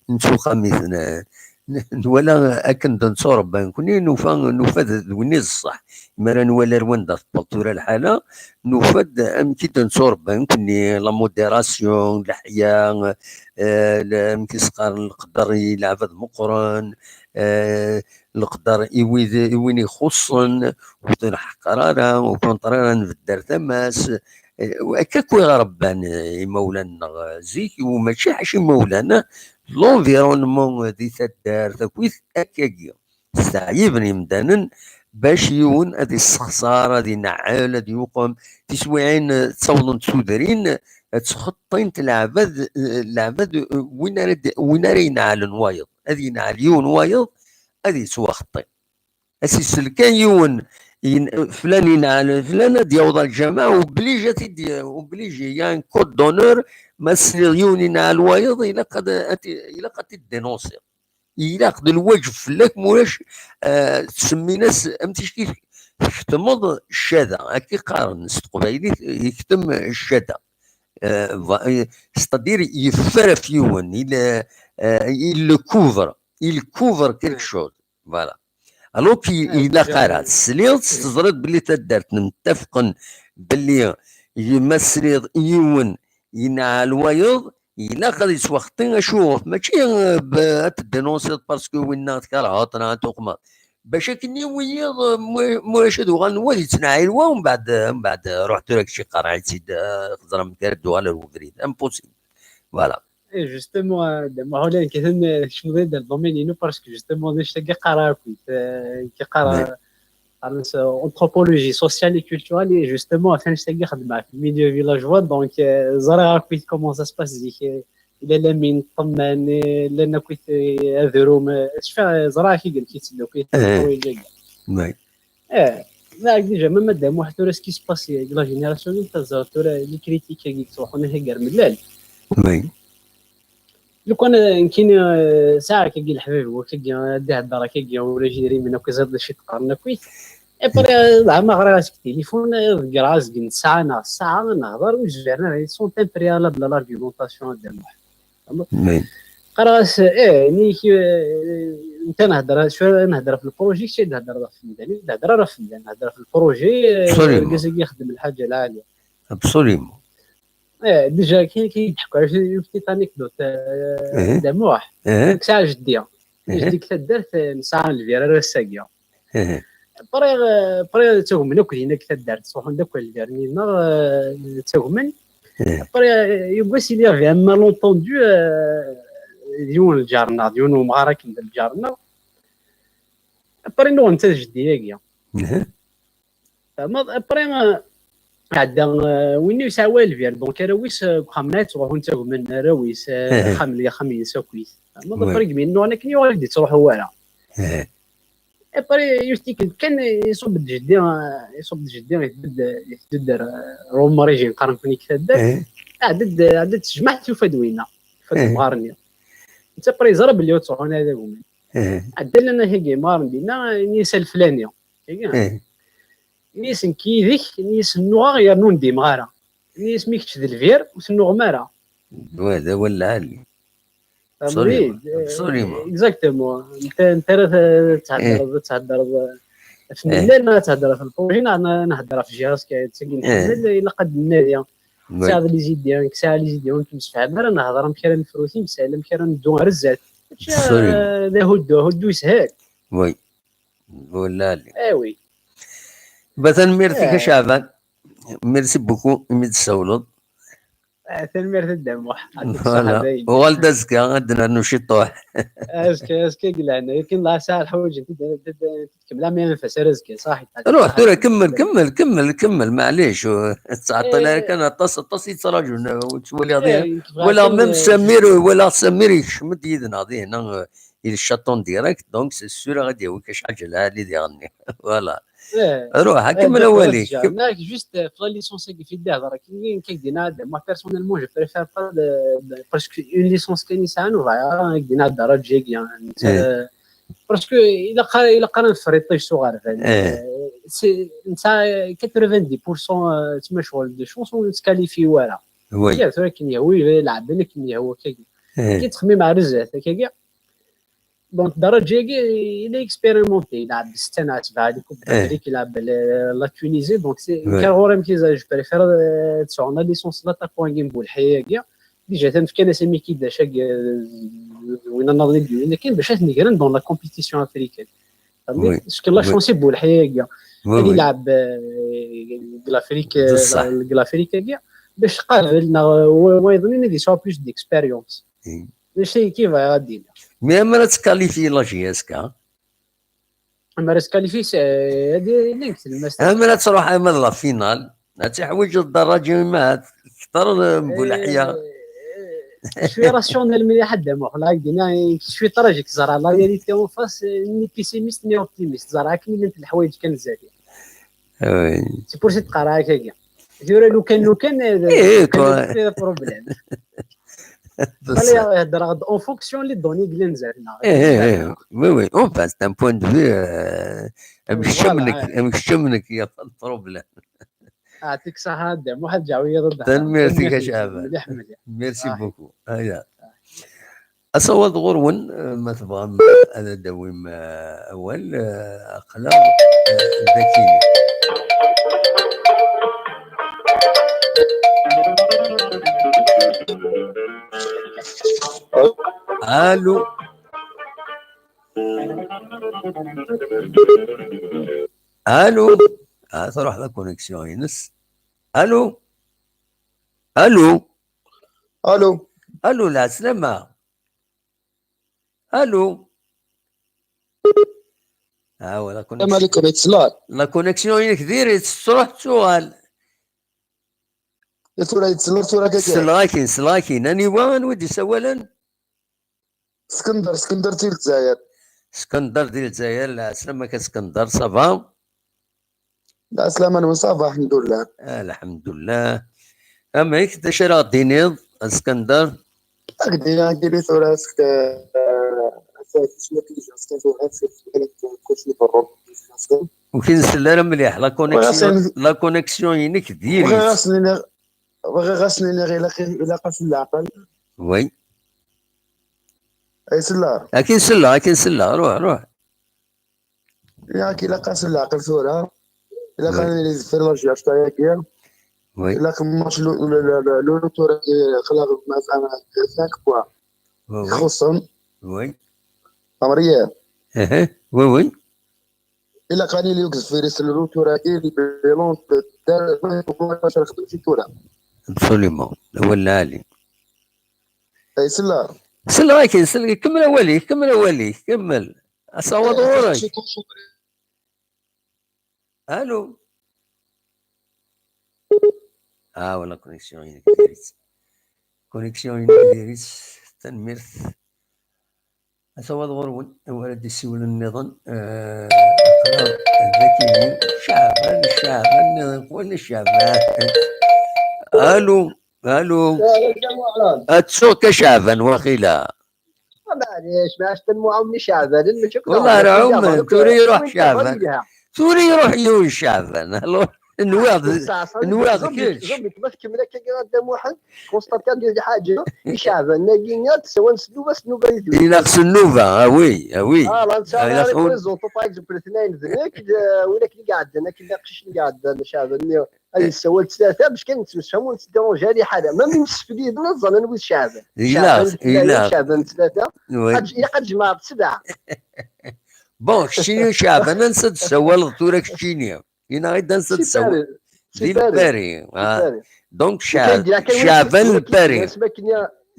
nettuxam-iten, eh, n-, nwala akken d-nettuṛebba nekni, nufa, nufa d, d win i d ṣṣeḥ. Mi ara nwali ar wanda tewweḍ tura lḥala, nufa-d amek i d-nettuṛebba nekni, la modération, leḥya, eh, le-, amek i s-qqaren, leqder i leɛbad meqqren, eh, leqder i wid, i win ixuṣṣen, ur t-nḥeqqer ara, au contraire, ad nbedd ar tama-s. Eh, akka akk i ɣ-rebban, eh, imawlan-nneɣ, eh, zik, u mačči ḥaca imawlan, eh, l'environnement di taddart, akkit akkagi. Steɛyiben yimdanen bac yiwen ad issexṣar, ad ineɛɛel, ad yuqem. Tiswiɛin, eh, ttawḍent tudrin, eh, ttxeṭṭint leɛbad, eh, leɛbad, eh, win ara d-, win ara ineɛlen wayeḍ. Ad ineɛel yiwen wayeḍ, ad yettwaxeṭṭi. Ad s-isel kan yiwen, yin-, flan ineɛel flan, ad d-yaweḍ ar lǧameɛ, obligé ad t-id-, obligé, il y a un code d'honneur, ma tesliḍ yiwen ineɛel wayeḍ, ilaq ad, ad t-, ilaq ad t-id-dénoncer. Ilaq d lwaǧeb fell-ak, mulac, eh, ttsemmin-as am ticki tketmeḍ ccada, akka i qqaren s teqbaylit, yektem ccada. Eh, va-, eh, c'est-à-dire yeffer ɣef yiwen, il, eh, il le couvre, il couvre quelque chose. Voilà. Alors qu'il, ah, ilaq ara tesliḍ, teẓriḍ belli taddart nemtafqen belli ma tesliḍ yiwen yenɛel wayeḍ, ilaq ad yettwaxeṭṭi, acuɣef? Mačči, eh, b-, ad t-dénoncer parce que winna tkerheḍ neɣ ad tuqmeḍ. Bac akken i wiyiḍ, eh, mu-, mulac ad uɣalen wa ad yettneɛɛil wa, umbeɛd, eh, umbeɛd, eh, ruḥ tura kečči qerreɛ-itt-id, eh, teẓram amek ara d-uɣal ar ubrid. Impossible. Voilà. Et justement, eh, d amuḥal ayen kiten, eh, kecmeḍ-iyi-d ar domaine-inu, parce que justement, d annect-agi qqareɣ akkit, eh, ki qqareɣ, qqaren-as, eh, anthropologie sociale et culturelle, et justement, ɣef annect-agi xeddmeɣ ɣef le milieu villageois, donc, eh, ẓriɣ akkit comment ça se passe zik, eh, llan lamin, ṭṭemman, eh, llan akkit, eh, adrum, eh, cfiɣ, eh, ẓriɣ akkit amek i yetteddu akkit, eh, le projet-agi. Eh, ma déjà, même Dda Muḥ tura, ce qui se passe deg la génération-agi, teẓriḍ tura, les critiques-agi yettruḥun akka gar mellal. Oui. Lukan, eh, nekkini, eh, sɛiɣ akkagi leḥbab-iw, akkagi, eh, ad d-ihedder akkagi, ulac idrimen akk, ẓriɣ d acu i d-qqaren akkit. Et après, eh, dɣa ma ɣriɣ-as deg tilifun, eh, ḍeggreɣ-as deg nnṣaḥa neɣ ssaɛa, nehḍer, ur zmiren ara, ils sont imperméables à l'argumentation, a Dda Muḥ. Qqareɣ-as, eh, ini-k, eh, netta nehder, cwiya nehder ɣef le projet, kečč ad d-thedreḍ ɣef temdan, ur d-hedder ara ɣef temdan, hedder ɣef le projet, eh, argaz-agi ixeddem lḥaǧa lɛali. Absolument. Eh, déjà, kien, kien يحكوا une petite anecdote, eh, Dda Muḥ. Nekk sɛiɣ jeddi. Jeddi deg taddart, eh, nesɛa lbir ar ass-agi. Après, eh, après, ttagmen akk dinna deg taddart, ttruḥun-d akk ar lbir-nni-nneɣ, eh, ttagmen. Après, eh, yiwwas il y avait un malentendu, eh, d yiwen n lǧar-nneɣ, d yiwen n umɣar akken d lǧar-nneɣ. Après, nuɣen-t ad jeddi-agi. Tfehmeḍ? Après, eh, ɛedda, eh, win yesɛa wa lbir, donc arraw-is, eh, deg uxxam-nni ttruḥun ttagmen arraw-is, eh, axxam-nni, axxam-ines akkit. Tfehmeḍ? Après, deg mi nuɣen akken yuɣal ur d-ittruḥu ara. Après, yiwet tikkelt kan, iṣubb-d jeddi, iṣubb-d jeddi, iteddu-d, iteddu-d ar, ar umṛij i neqqar nekkni deg taddart. Ɛedda-d, ɛedda-d tejmaɛt, tufa-d winna. Tufa-d umɣar-nni. Netta après yeẓra belli ur ttruḥun ara d agummen. Ɛedda llan akagi imɣaren dinna, ini-as a leflani. Tagi. Ini-as nekk yid-k, ini-as nnuɣeɣ yernu ur ndimeɣ ara. Ini-as mi kečč d lbir, ur tennuɣem ara. Wa d awal lɛali. Absolument. Exactement. Netta ara theddreḍ, ad theddreḍ ɣef nnal, neɣ ad theddreḍ ɣef lprojet, neɣ nehder ɣef jihaz, tagi nḥemmel, ilaq ad d-nnadi. Tesɛiḍ les idées, nek sɛiɣ les idées, ur nettemsefham ara, nehder amek ara nefru timsal, amek ara neddu ar zdat. D ahuddu, ahuddu yeshel. Oui. Wala. Eh oui. Ba tanemmirt-ik a Caɛban. Merci beaucoup imi d-tessawleḍ. Tanemmirt a Dda Muḥ. Uɣal-d azekka ad d-nernu ciṭuḥ. Azekka, azekka deg leɛnaya-k, akken la sɛa lḥawaǧ n tkemmel am yanfas ar azekka, ṣaḥit. Ruḥ tura, kemmel, kemmel, kemmel, kemmel, maɛlic, ur tettɛeṭṭil ara kan, aṭas, aṭas i yettraǧun, ur ttwaliɣ diɣen. Walaɣ même Samir, walaɣ Samir yekcem-d yid-neɣ dihin, il chaton direct, donc c'est sûr ad d-yawi kac ḥaǧa lɛali diɣenni. Voilà. Ruḥ, kemmel awal-ik. Juste ɣef la licence-agi fi d-ihder akken, nekk ak d-yenna Adem, moi personnellement je préfère pas de, de, parce que une licence kan yesɛan ur bɣiɣ ara ak d-yenna ddaraǧa-agi. Parce que ilaq ara, ilaq ara neffer iṭij s uɣerbal. Nesɛa quatre-vingt-dix pour cent d timacɣul de chance ur nettkalifyi ara. Ger tura akken yehwa, lɛeben akken yehwa akkagi. Ki ttxemmim ar zdat akkagi. Donc ddaraǧa-agi il est expérimenté, ilɛeb setta neɣ sebɛa di Coupe d'Afrique, ilɛeb la Tunisie, donc c'est, nekk ar ɣur-i amek i je préfère ad sɛuɣ la licence n l'attaquant-agi n Bulḥiya-agi. Déjà fkan-as amikidac-agi d win nniḍen i d-yewwin akken bac ad t-negren dans la compétition africaine. Fken la chance i Bulḥiya-agi ad ilɛeb deg l'Afrique, deg l'Afrique-agi, bac qabel neɣ wayeḍnin ad yesɛu plus d'expérience. D acu ki bɣiɣ ad d-iniɣ. Mi amer ad tkalifyi la J S K? Amer ad tkalifyi, ad yili deg tlemmast. Amer ad truḥ ama d la finale, ad tiḥwiǧeḍ ddaraǧa, ma ad tekter n Bulḥiya. Je suis rationnel mliḥ a Dda Muḥ, la dina, je suis tragique, ẓra la réalité en face, ni pessimiste ni optimiste, ẓra akken i llant leḥwayeǧ kan zdat-i. C'est pour ça qqareɣ-ak-agi. Tura lukan, lukan, eh, problème. Allez, heddreɣ-d en fonction les données i yellan zdat-neɣ. Oui, oui. Enfin, c'est un point de vue, euh, amekcem nek, amekcem nek, y a pas de problème. Ɛṭik ṣaḥa a Dda Muḥ, ad ǧawiyeḍ. Tanemmirt-ik a Caɛban. Merci beaucoup. Aya. Asawaḍ ɣur-wen, eh, ma tebɣam, eh, ad d-awim, eh, awal, eh, aql-aɣ, eh, dakini. Allô. Allô. Ah, truḥ la connexion-ines. Allô. Allô. Allô. Allô, lɛeslama. Allô. Ah, voilà. Salam alaikum, yettṣelliḥ. La connexion-inek diri-tt, truḥ tuɣal. Tura yettṣelliḥ tura kaki. Selleɣ-ak-in, selleɣ-ak-in. Aniwa, anwa i d-isawalen? Skender, Skender di Lezzayer. Skender di Lezzayer, lɛeslama-k a Skender, ça va? Lɛeslama-nwen, ça va, alḥemdullah. Alḥemdullah. Amek, d acu ara ɣ-d-tiniḍ a Skender? Ad k-d-iniɣ akili tura, est-ce que, euh, ur k-nsell ara mliḥ, la connexion, la connexion-inek diri-tt. Bɣiɣ ad sen-iniɣ, bɣiɣ ad sen-iniɣ ilaq, ilaq-as leɛqel. Oui. Ay selleɣ. Akin selleɣ, akin selleɣ, ruḥ, ruḥ. Yak ilaq-as leɛqel tura. Ilaq ad nili deffir la J H T-agi. Ilaq match Lulu tura, xleɣ mazal cinq points. Ixuṣṣen. Amriyar. Oui, oui. Ilaq ad nili deffir-is Lulu tura-agi, le bilan, maca nexdem ci tura. Absolument. Awal lɛali. Ay selleɣ. Selleɣ-ak-in, selleɣ. Kemmel awal-ik, kemmel awal-ik, kemmel. Asawaḍ ɣur-k. Allô. Ah, voilà, connexion-inek diri-tt. Connexion-inek diri-tt. Tanemmirt. Asawaḍ ɣur-wen, awer ad d-isiwlen nniḍen. Eh, aql-aɣ dagi. Caɛban, Caɛban, nniḍen, wala Caɛban. Allô. Allô. Ad tsuɣ ka Caɛban, waqila. Maɛlic, ma ɛecten muɛawni Caɛbanen, mačči akk. Wallah, ar ɛummen, tura iruḥ Caɛban. Tura iruḥ yiwen Caɛban. Alors, nwiɣ d, nwiɣ d kečč. Ẓombik, ma tkemmel akka, a Dda Muḥend, constater-d lḥaǧa, i Caɛban-agi, ad tsawal s nnuba, s nnuba di tura. Ilaq s nnuba, ah oui, ah oui. Ah, la, nesɛa les autres, par exemple, letnayen d nekk, d, euh, win akken i iɛeddan, akken d aqcic i iɛeddan, Caɛban-nni, ad yessawal s tlata, bac kan nettemsefham ur nettdiranji ara ḥala. Ma mi msefliden, ad ẓren anwi d Caɛban. Ilaq, Caɛban d tlata, ilaq. Caɛban d tlata. Oui. Ad, ilaq ad jemɛeɣ d sebɛa. Bon, keččini Caɛban, ansa d-tessawaleḍ tura keččini? Ini-aɣ-d ansa d-tessawaleḍ. Di Lpari. Ah. Donc, Caɛban Lpari.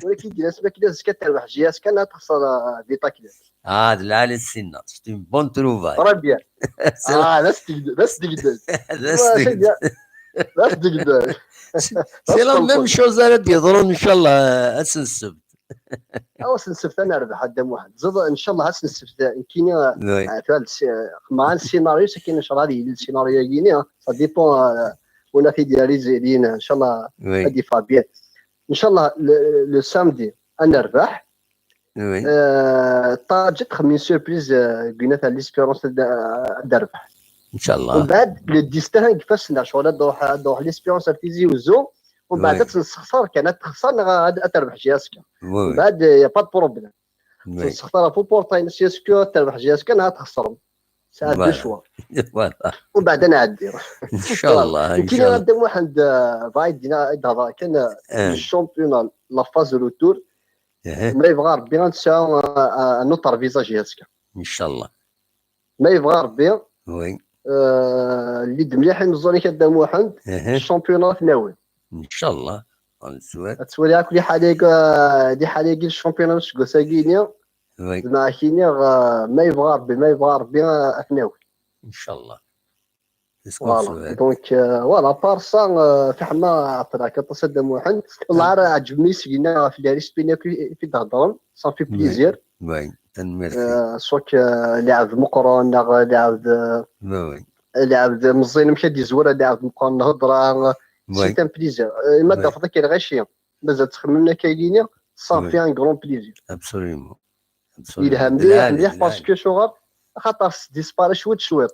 Walakin d-yenna s wakken azekka terbeḥ J S K, ad texṣer, ah, di Taklat. Ah, d lɛali sinna. C'est une bonne trouvaille. Très bien. Ah, d asdegdel, d asdegdel. D asdegdel. D asdegdel. C'est la même chose ara d-yeḍrun, inchallah, ass n ssebt. Aw, ass n ssebt ad nerbeḥ, a Dda Muḥend. Ẓid, inchallah, ass n ssebt, nekkini, ah, tura, ah, xemɛan scénario, c'est que, inchallah, ad yili le scénario-agi-ni, ah. Ça dépend, ah, on a fait des réalisés, inchallah, ad yeffeɣ bien. Inchallah, le, le samedi, ad nerbeḥ. Oui. Euh, ṭaǧet xemmin surprise, euh, deg unafag L'Espérance ad, ad d-terbeḥ. Inchallah. Mbeɛd, le dix-neuf n yifassen, ccɣel ad d-ruḥ, ad d-ruḥ L'Espérance ar Tizi Uzzu. Mbeɛd ad tt-nessexṣer kan, ad texṣer neɣ ad, ad terbeḥ J S K. Oui. Mbeɛd, euh, y a pas de problème. Oui. Tt-nessexṣer ɣef uportay-nnes J S K, ad terbeḥ J S K neɣ ad txeṣrem. Sɛiɣ deux choix. Voilà. Mbeɛd ad nɛeddi. Inchallah, inchallah. Nekkini a Dda Muḥend, euh, bɣiɣ ad d-iniɣ, ad d-hḍeṛ kan, euh, le championnat, la phase retour. Ma yebɣa Rebbi ad nesɛu, euh, un autre visage J S K. Inchallah. Ma yebɣa Rebbi, oui, euh, lli-d mliḥ imeẓẓuɣen-ik a Dda Muḥend, championnat ad t-nawi. Inchallah. Ad twali akk liḥala-agi, euh, liḥala-agi n championnat n useggas-agi-ni. Oui. Zeɛma ad k-iniɣ, euh, ma yebɣa Rebbi, ma yebɣa Rebbi, euh, ad t-nawi. Inchallah. Voilà. Donc, euh, voilà, à part ça, euh, fiḥel ma ɛeṭṭleɣ-k aṭas a Dda Muḥend. Wallah, ara ɛeǧben-iyi seg-inna ɣef les respects-nni akk i, i d-theddrem. Ça fait plaisir. Oui, tanemmirt. Euh, soit que, euh, lɛebd meqqren, neɣ lɛebd, euh, lɛebd meẓẓiyen, amek ad d-yezwir lɛebd meqqren, lhedra, euh, c'est un plaisir. Euh, ma d-tafeḍ akka lɣaci, mazal ttxemmimen akka-agi-ni, ça fait un grand plaisir. Absolument. Yelha mliḥ, mliḥ, parce que cuɣer, axaṭer s dispara cwiṭ cwiṭ.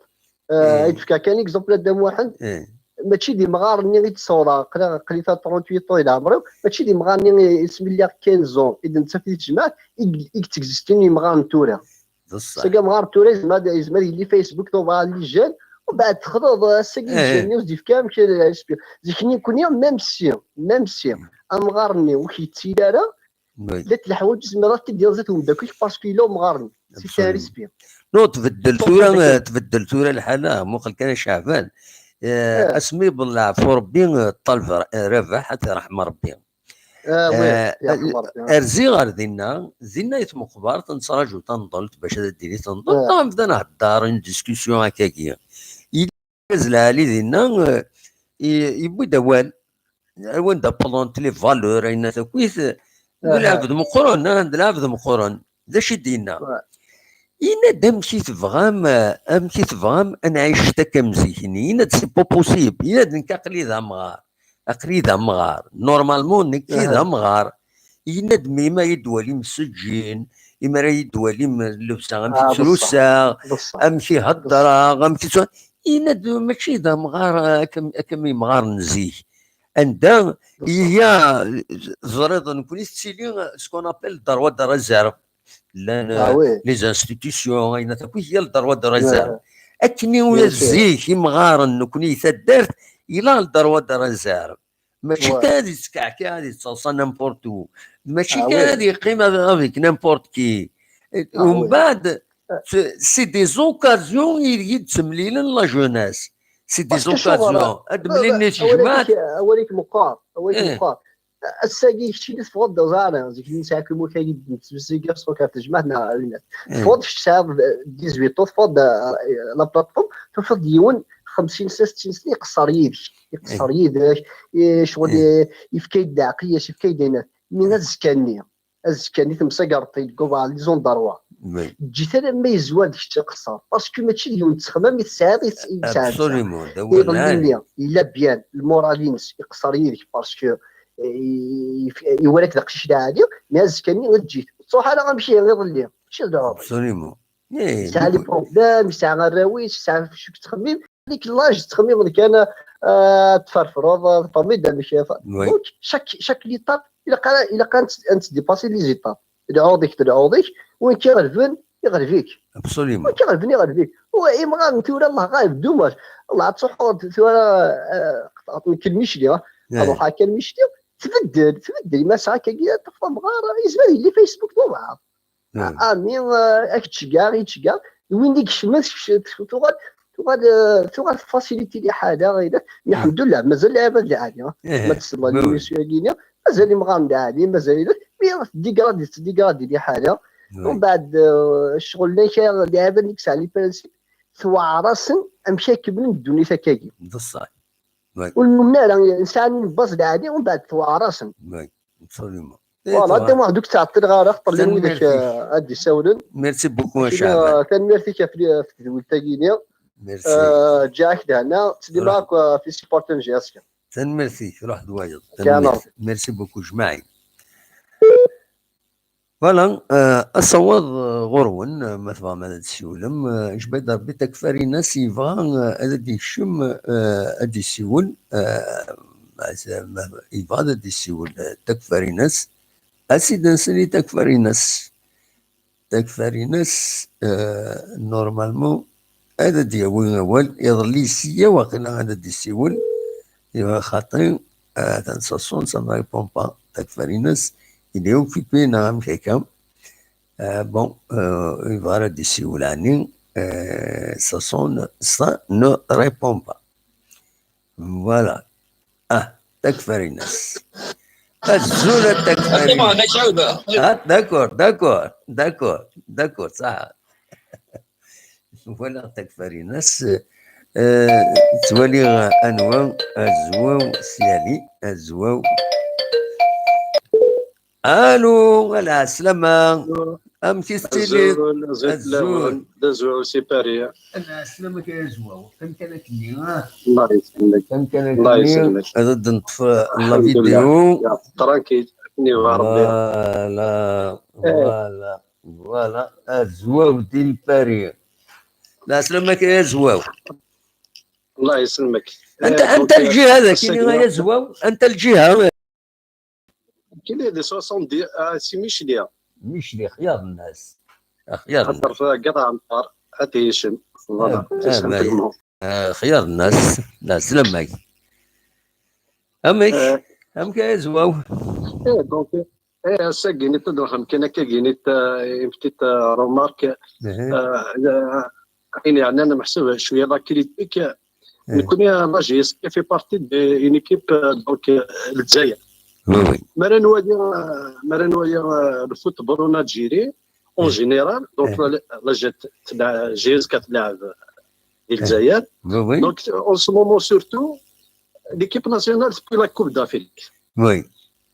Euh, ad d-fkeɣ kan exemple a Dda Muḥend, mačči d imɣaren-nni i d-ssawḍeɣ, aql-i, aql-i ta trente-huit ans i leɛmer-iw, mačči d imɣaren-nni i, isem lliɣ quinze ans, i d-nettaf di tejmaɛt, i, i yettexzistin imɣaren n tura. Sagi amɣar n tura yezmer ad, yezmer ad yili Facebook, tuḍa les jeunes, u mbeɛd texleḍ, ass-agi les jeunes-nni ur s-d-yefki amek, zik-nni nekkni, même si, même si amɣar-nni ur k-yettili ara, llant leḥwayeǧ i tzemreḍ ad t-id-tiniḍ zdat umeddakel-ik, parce que yella umɣar-nni. C'est un respect. Non, tbeddel tura, tbeddel tura lḥala, muqel kan a Caɛban. Eh, asmi yewweḍ leɛfu Rebbi, eh, ṭṭaleb, eh, Rabaḥ, ad t-yerḥem Rebbi. Eh, rziɣ ɣer dinna, dinna i tmeqbert, nettraǧu tanḍelt bac ad d-tili tanḍelt, neɣ nebda nhedder, une discussion akkagi. Argaz lɛali dinna, eh, i-, yewwi-d awal. Wanda wwḍent les valeurs, ayen takit, eh, d lɛebd meqqren, ah, d lɛebd meqqren. D acu i d-yenna? Yenna-d, amek i tebɣam, eh, amek i tebɣam ad nɛic akka am zik-nni? Yenna-d, c'est pas possible. Yenna-d, nekk aql-i d amɣar. Aql-i d amɣar. Normalement, nekk d amɣar. Yenna-d, mi ma i d-walim sǧin, imi ara yi-d-walim llebsa, amek i ttrusaɣ, amek i heddreɣ, amek i ttru-, yenna-d, mačči d amɣar, akka, akka am yimɣaren n zik. Anda iya, teẓriḍ, nekkni tettili ce qu'on appelle le droit de réserve. Llan, euh, les institutions, ayen akk, il y a le droit de réserve. Akken i zik imɣaren nekkni i taddart, il a le droit de réserve. Mačči kan ad yettkeɛkiɛ, ad yettaḍsa n'importe où. Mačči kan ad yeqqim avec n'importe qui. Umbeɛd, c'est des occasions i d-yettemlilen la jeunesse. C'est des occasions. Ad mlilen i tejmaɛt. Awal-ik meqqar, awal-ik meqqar. Ass-agi keččini teffɣeḍ d aẓar, zik nesɛa akk imukag i d-nettmeslig ɣef txukkar tejmaɛt neɣ awilat. Teffɣeḍ kečč tesɛiḍ dix-huit ans, teffɣeḍ, euh, la plateforme, tufiḍ-d yiwen xemsin sna, settin sna, iqeṣṣer yid-k, iqeṣṣer yid-k, i ccɣel, i-, yefka-yi-d leɛqel-is, yefka-yi-d ayen. Mi azekka-nni, azekka-nni temsagreḍ-t-id deg ubeɛd les endroits. Ǧǧet alamma yezwar d kečč iqeṣṣer, parce que mačči d yiwen n ttexmam i tesɛiḍ i tes-, i tesɛiḍ. Iḍelli-nni, yella bien, lmural-ines iqeṣṣer yid-k, parce que, eh, i-, i-, iwala-k d aqcic lɛali, mais azekka-nni eǧǧ-it. Ur ttruḥ ara amek iḍelli, mačči d lɛur. Absolument. Yesɛa les problèmes, yesɛa arraw-is, yesɛa acu yettxemmim. Dik l'âge tettxemmimeḍ kan, ah, ad tferfreḍ, ah, tfehmeḍ amek. Donc, chaque, chaque l'étape, ilaq ara, ilaq ara ad nt-, ad nt-dépasser les étapes. Tleɛɛuḍ-ik, tleɛɛuḍ-ik, win k-iɣelben, iɣleb-ik. Absolument. Win k-iɣelben, iɣleb-ik. Imɣaren tura, Allah ɣaleb, dommage. Allah, ad truḥeḍ tura, ah, qeṭɛeḍ nekk lmicli, ah. Ad ruḥeɣ akka lmicli, tbeddel, tbeddel. Ma sɛa akkagi, ad tafeḍ amɣar, yezmer yelli Facebook d umɣar. Ami, ah, ad k-ttceggiɛeɣ, i ttceggiɛeɣ. Win i yecmet, tuɣal, tuɣal, ah, tuɣal tfacilité liḥala, ɣilet. Lḥemdullah, mazal lɛibad lɛali, ah. Ma tesleḍ i usu-agi-nni, mazal imɣaren lɛali, mazal, mi teddigraḍ, teddigraḍ liḥala. Umbeɛd, ah, ccɣel-nni, lɛibad-nni i yesɛan les principes, tweɛɛer-asen amek ad kemmlen ddunit akkagi. D ṣṣeḥ. Ur nnumen ara, sɛan une base lɛali, umbeɛd tweɛɛer-asen. Voilà, anta waḥed ur k-ttɛeṭṭileɣ ara, xeṭṭer llan widak, ah, ad d-isawlen. Merci beaucoup, a Caɛban. Tanemmirt-ik ɣef, ɣef tedwilt-agi-nni. Merci. Ah, ǧǧiɣ-ak lehna, ttsellimeɣ akk, ah, ɣef les supporters n J S K. Tanemmirt-ik, ruḥ d wayeḍ. Tanemmirt. Merci beaucoup, jmaɛi. Voilà, euh, asawaḍ, euh, ɣur-wen, euh, ma tebɣam ad d-tessiwlem, euh, Jbayd Rebbi Takfarinas yebɣa, euh, ad d-yekcem, euh, ad d-yessiwel, euh, ma, yebɣa ad d-yessiwel, euh, Takfarinas, ad s-id-nsel i Takfarinas. Takfarinas, euh, normalement, ad d-yawi awal, iḍelli sya waqila ad d-yessiwel, iwa xaṭi, atan Sassoun, ça ne répond pas, Takfarinas, il est occupé, neɣ amek akka. Euh, bon, euh, yebɣa ara d-yessiwel, ɛni, euh, Sassoun, ça ne répond pas. Voilà. Ah, Takfarinas. Azul a Takfarinas. Ah, d'accord, d'accord, d'accord, d'accord, ça. Voilà, Takfarinas. Euh, ttwaliɣ anwa, Azwaw Syali, Azwaw. Allô, lɛeslama. Amek i tettiliḍ? Azul, azul fell-awen. D Azwaw si Paris. Lɛeslama-k a Azwaw. Amek ara k-nniɣ, ah? Allah yesellmek. Amek ara k-nniɣ? Ad d-neṭṭef, euh, la vidéo. Tranquille. Voilà, voilà, voilà. Azwaw di Paris. Lɛeslama-k a Azwaw. Allah yesellmek. Anta, anta lǧiha dagi, a Azwaw? Anta lǧiha? Kini di soixante-dix, ah, si Micli. Micli, xyar nnas. Xyar nnas. Xaṭer ɣer Ɛenṭer, ad yecem. Voilà. Ah, xyar nnas. Lɛeslama-k. Amek? Amek a Azwaw? Eh, donc, eh, ass-agi, nit ad ruḥem kan akka, ginit, euh, une petite, euh, remarque. Euh, ayen yeɛnan, meḥsub cwiya la critique. Nekkni, la J S K fait partie d'une équipe, euh, donc, euh, Lezzayer. Oui, oui. Mi ara nwali, euh, mi ara nwali, euh, le football en Algérie, en général, donc, la, la J-, tla-, J S K tlaɛeb di Lezzayer. Oui, oui. Donc, en ce moment, surtout, l'équipe nationale, depuis la Coupe d'Afrique. Oui.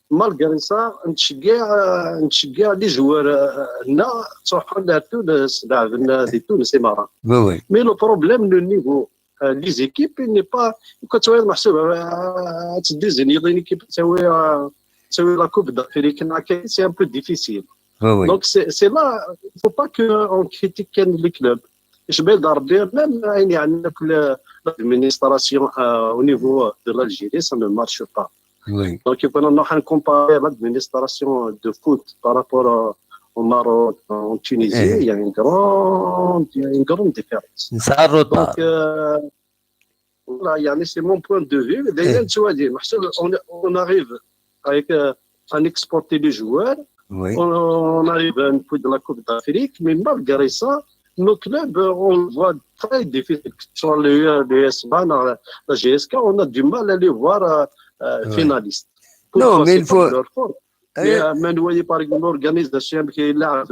Malgré ça, nettceggiɛ, euh, nettceggiɛ les joueurs, euh, nna ttruḥun ar tul, euh, s-, leɛben, euh, di Tunes, imaṛa. Oui, oui. Mais le problème, le niveau, euh, les équipes, il n'est pas, quand tu vois, meḥsub, euh, ad tdizigniḍ une équipe, tu vois, euh, tu vois la Coupe d'Afrique, c'est un peu difficile. Oui, oui. Donc, c'est, c'est là, il faut pas que on critique les clubs. Jbayd Rebbi, même, euh, ayen yeɛnan akk le-, l'administration, euh, au niveau de l'Algérie, ça ne marche pas. Oui. Donc, il faut nous comparer l'administration de foot par rapport au, au Maroc, en Tunisie, il y a une grande, il y a une grande différence. Donc, euh, voilà, يعني, c'est mon point de vue. D'ailleurs, tu vois, on, on arrive avec, euh, à exporter les joueurs. Oui. On, on arrive à une coupe de la Coupe d'Afrique, mais malgré ça, nos clubs, euh, on voit très difficile, que ce soit le, le S B A, la, la J S K, on a du mal à les voir, euh, euh, finalistes. Non, mais il faut, leur forme. Mais, euh, mais vous voyez, par exemple, l'organisation qui est là,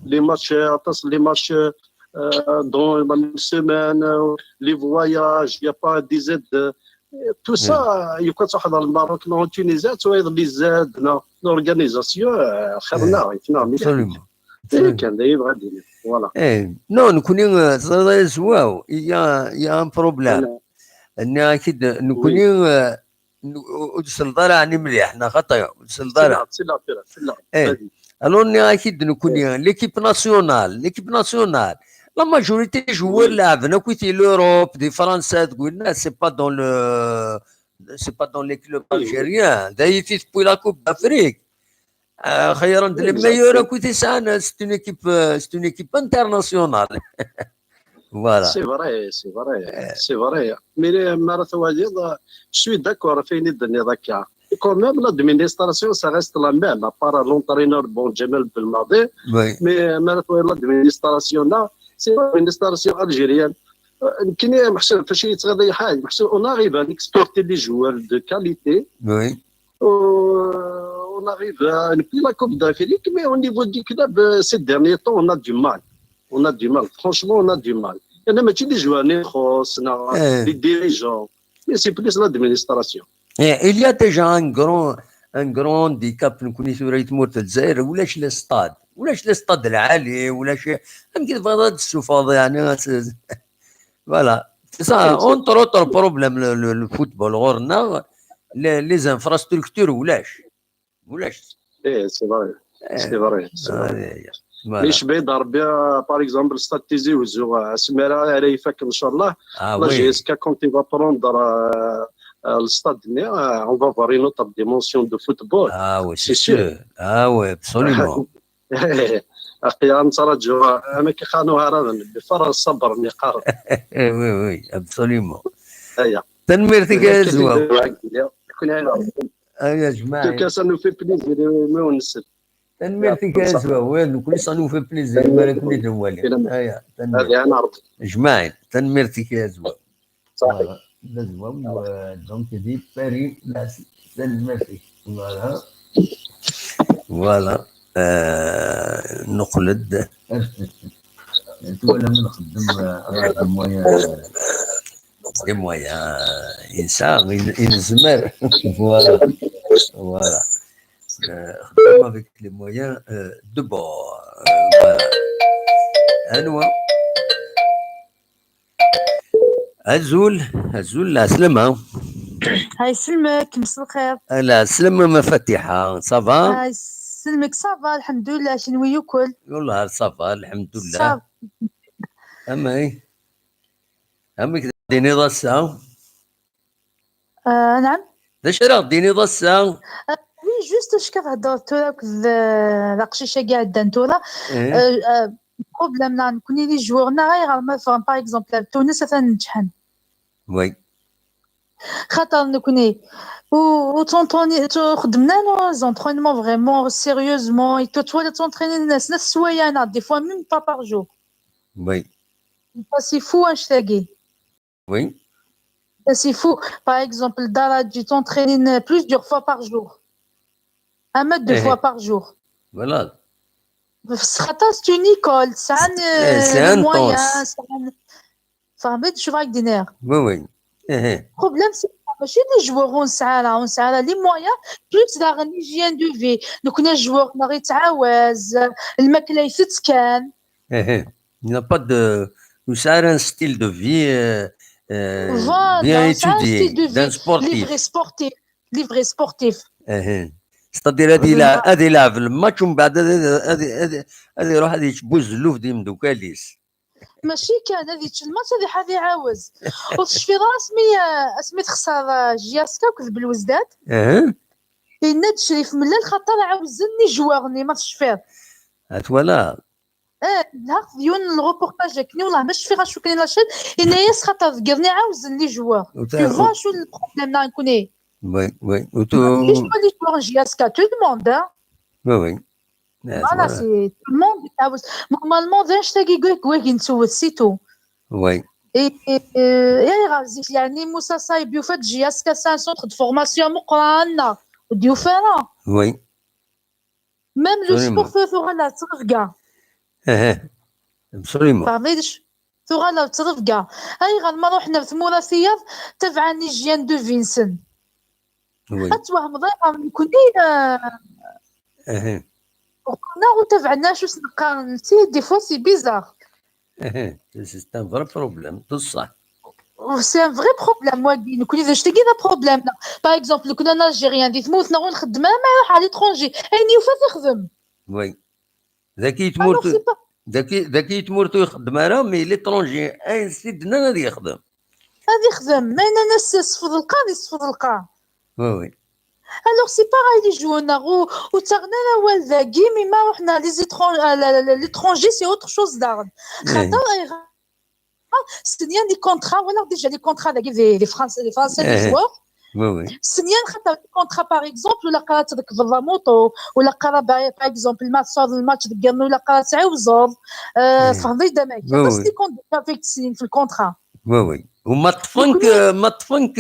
les matchs, euh, les matchs, euh, dans la même semaine, euh, les voyages, il n'y a pas des aides, euh, tout ça, يكون صح dans le Maroc, en Tunisie, tu vois, les aides, non, l'organisation, euh, خيرنا، finalement. Absolument. Voilà. Eh, non, nekkni, euh, teẓriḍ a Azwaw, il y a, il y a un problème. Nniɣ-ak-id, nekkni, euh, ur d-tesleḍ ara ɛni mliḥ, neɣ xaṭi, ur d-tesleḍ ara. Alors, nniɣ-ak-id nekkni, l'équipe nationale, l'équipe nationale, La majorité joueurs لعبن akk في l'Europe, di Fransa, deg winna, c'est pas dans le, c'est pas dans les clubs algériens. D'ailleurs, depuis la Coupe d'Afrique, euh, خيرا, les meilleurs akk, c'est une équipe, euh, c'est une équipe internationale. Voilà. C'est vrai, c'est vrai, c'est vrai. Mais les, ma ara twaliḍ, je suis d'accord, fini de Quand même, l'administration, ça reste la même, à part l'entraîneur, bon, Djamel Belmadi. Oui. Mais, euh, ma ara twaliḍ l'administration, là, c'est l'administration algérienne. Euh, nekkini, meḥsub, faci yettɣiḍ ay ḥay, meḥsub, on arrive à exporter des joueurs de qualité. Oui. Euh, on arrive à, depuis la Coupe d'Afrique, mais au niveau du club, euh, ces derniers temps, on a du mal. On a du mal. Franchement, on a du mal. Il y a des joueurs, des dirigeants. Mais c'est plus l'administration. Eh, il y a déjà un grand, un grand handicap, nekkni tura i tmurt n Lezzayer, ulac les stades. Ulac les stades lɛali, ulac, amek i tebɣiḍ ad d-tessufɣeḍ, yeɛni, ad s-, voilà. C'est ça, entre autres problèmes, le, le, le football, ɣur-neɣ, les, les infrastructures, ulac. Ulac. Eh, c'est vrai. C'est vrai, c'est vrai. Voilà. Icebbeḥ-d Rebbi, euh, par exemple, stade Tizi Wezzu, euh, asmi ara, ara ifak, nchallah, ah, la oui. J S K, quand il va prendre, euh, euh, le stade, euh, on va voir une autre dimension de football. Ah oui, c'est sûr. Ah oui, absolument. Aql-aɣ nettraǧu, euh, amek i qqaren Iɛraben, beffer ṣṣber, mi qqaren. Oui, oui, absolument. Aya. Tanemmirt-ik a Azwaw. Aya, jmaɛ. En tout cas, ça nous fait plaisir, euh, ma ur nsel. Tanemmirt-ik a Azwaw, nekkni ça nous fait plaisir, mi ara ken-id-nwali. Aya, tanemmirt. Jmaɛ, tanemmirt-ik a Azwaw. Voilà. D Azwaw, euh, donc, di Paris, la, tanemmirt-ik. Voilà. Voilà. Euh, nuqel-d. Twala ma nxeddem, euh, avec des moyens, euh, des moyens, euh, i nesɛa, i n-, i nezmer. Voilà. Voilà. Euh, xdem avec les moyens, euh, de bord. Euh, voilà. Anwa? Azul, azul, lɛeslama. Ay, selmek, mselxir. Lɛeslama, ma Fatiḥa, ça va? Ay, selmek, ça va, lḥemdullah, kenwi yakk? Wallah, ça va, lḥemdullah. Ça va. Amek? Amek d-tiniḍ ass-a? Euh, naɛam. D acu ara ɣ-d-tiniḍ ass-a? Euh, oui, juste, acu ara heddreɣ tura akked, euh, d aqcic-agi iɛeddan tura. Eh. Euh, euh, problème-nneɣ nekkni d les joueurs-nneɣ, ayɣer ma ffɣen, par exemple, ar Tunes, atan neǧḥen. Oui. Xaṭer nekkni, ur, ur ttɛenṭuni-, ur xeddmen ara les entraînements vraiment sérieusement, et tout, twala ttɛenṭrinin snat sswayeɛ, des fois même pas par jour. Oui. C'est fou, annect-agi. Oui. C'est fou. Par exemple, Daraji, il s'entraîne plusieurs fois par jour. Ama deux fois par jour. Voilà. Xaṭer c'est une école, c'est un, eh, c'est un moyen, temps. C'est un, فهمت شو راك دير؟ Oui, oui. Eh, eh. Problème, c'est pas ماشي les joueurs ur nesɛi ara, ur nesɛi ara les moyens, plus daɣen l'hygiène de vie. Donc, les joueurs, neɣ yettɛawaz, lmakla itett kan. Eh, eh. Il n'y a pas de, ur nesɛi ara un style de vie, euh, euh, voilà, bien étudié, d'un sportif. Les vrais sportifs. Les vrais sportifs. Eh, eh. C'est-à-dire, ad yelɛeb, ad yelɛeb le match, ومن بعد ad, ad, ad, ad, ad iruḥ ad yečč buzelluf d imeddukal-is. Mačči kan ad yečč lmač, ad iḥ-, ad iɛawez. Ur tecfiḍ ara asmi, eh, asmi texṣer, eh, J S K akked Belouizdad? Eh. Yenna-d Crif Mellal xaṭer ɛawzen les joueurs-nni, ma tecfiḍ. Ad twalaḍ. Eh, lhaq d yiwen n reportage akken, wallah ma cfiɣ acu kan la chaîne, yenna-yas xaṭer deg yiḍ-nni ɛawzen les joueurs. Tu vois acu le problème-nneɣ nekkni? Oui, oui. Mačči les joueurs n J S K, tout le monde, hein. Oui, oui. Voilà, c'est tout le monde yettɛawaz. Normalement, d annect-agi i wagi nettwet, c'est tout. Oui. Et, et, euh, et ayɣer zik, yeɛni, Moussa Saïb yufa-d J S K c'est un centre de formation meqqran, ur d-yufi ara. Oui. Même le sport tuɣal ɣer ttrebga. Eh, eh. Absolument. Teɛḍic tuɣal ɣer ttrebga. Ayɣer ma ruḥen ar tmura tiyaḍ, tabɛen l'hygiène de vie-nsen? Oui. Ad twehmeḍ ayɣer nekkni, eh, neɣ ur tabɛen acu s-neqqaren. Si, des fois, c'est bizarre. C'est un vrai problème, d ṣṣeḥ. C'est un vrai problème, wagi. Nekkni d acu-tagi d problème. Par exemple, nekkni en Algérien, di tmurt-nneɣ ur nxeddem ara, ma iruḥ à l'étranger, ayen yufa ad t-ixdem. Oui. Dagi tmurt. Alors, c'est pas, Daki, daki i tmurt ur ixeddem ara, mais l'étranger, ayen s-t-id-nnan ad yexdem. Ad yexdem, ma yenna-as sfeḍ lqaɛ, ad yesfeḍ lqaɛ. Oui, oui. Alors, c'est pareil, les joueurs, neɣ ur, ur ttaɣen ara awal dagi, mais ma ruḥen à les étran-, à la- la- la- l'étranger, c'est autre chose daɣen. Xaṭer, ayɣer? Stenyan les contrats, walaɣ déjà les contrats dagi des, des Français, des Français, des Eh. joueurs. Oui, oui. Stenyan xaṭer les contrats, par exemple, ula qqar ad trekbeḍ la moto, ula qqar, par par exemple, ma tṣureḍ le match deg yiḍ, ula qqar ad tɛiwzeḍ. Euh, Eh. Tfehmeḍ-iyi-d amek? Oui, Aṭas oui. Les contrats avec les- في le contrat. Oui, oui. وما طفنك، ما طفنك،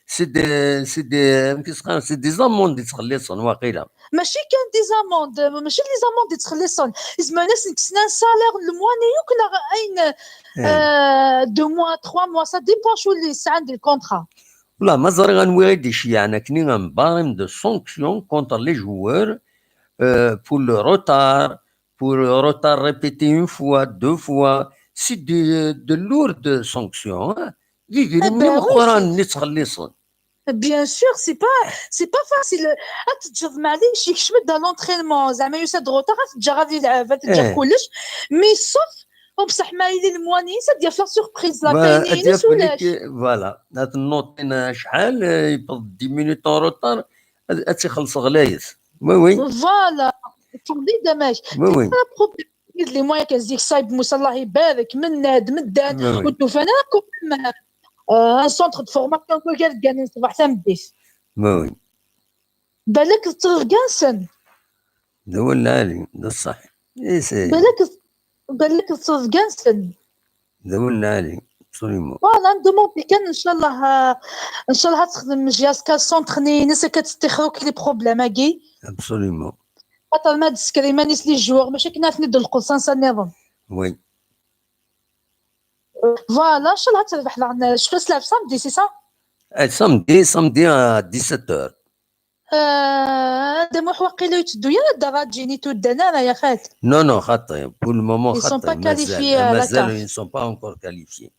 c'est des, c'est des, كيف يسمى، c'est des amendes يتخلصن واقيلا. ماشي كان des amendes، ماشي les amendes يتخلصن، يزمرن-as nek snan salaire le mois-nni يمكن ayen, Eh. Euh, deux mois, trois mois, ça dépend شو اللي يسعى عند le contrat. Voilà, ما زال غنوي غير دي شيء يعني كني un barème de sanctions contre les joueurs, euh, pour le retard, pour le retard répété une fois, deux fois, c'est de, de lourdes sanctions, hein. دي دي Eh من ben oui, مخورا c'est- نتخلصن. Bien sûr, c'est pas, c'est pas facile. Ad teǧǧeḍ, معليش، يكشم-d à l'entraînement، زعما يسد retard، ad teǧǧ غادي يلعب، ad teǧǧ Eh. كلش، mais sauf وبصح ما يلي le mois-nni ça دير la surprise، la Voilà, fin ad yaf يسولك. Voilà, ad نوطينا شحال, euh, يبقى dix minutes en retard, ad ad تخلص غلايس. Oui, oui. Voilà. تفهمني دماج. Oui, oui. Le problème les moyens كان زيك صايب موسى، الله يبارك، من هاد مدان Oui, oui. وتوفانا كم un centre de formation كل قال كان صباح تمديس. Oui, oui. بالك تصرف كانسن. ذو العالي، ده الصح. إيه، سي. بالك، بالك تصرف كانسن. ذو العالي، absolument. Voilà, ندوموندي كان إن شاء الله، آه، إن شاء الله تخدم جهاز كال سونتر نينس كتستخرج les problèmes هاكي. Absolument. خاطر ما تسكري مانيس les joueurs، ماشي كنا في ند القصان سنظن. Oui. Voilà, إن شاء الله تربح لنا شكون سلاف samedi, c'est ça؟ Eh, samedi, samedi à dix-sept heures. آه، هذا مو حواقي لو يتدو يا الدراجي نيتو دانا راه يا خالد. Non, non, خاطي. Pour le moment, Ils sont خاطي. Pas qualifiés مازال، à la مازال، caf. Ils sont pas encore qualifiés.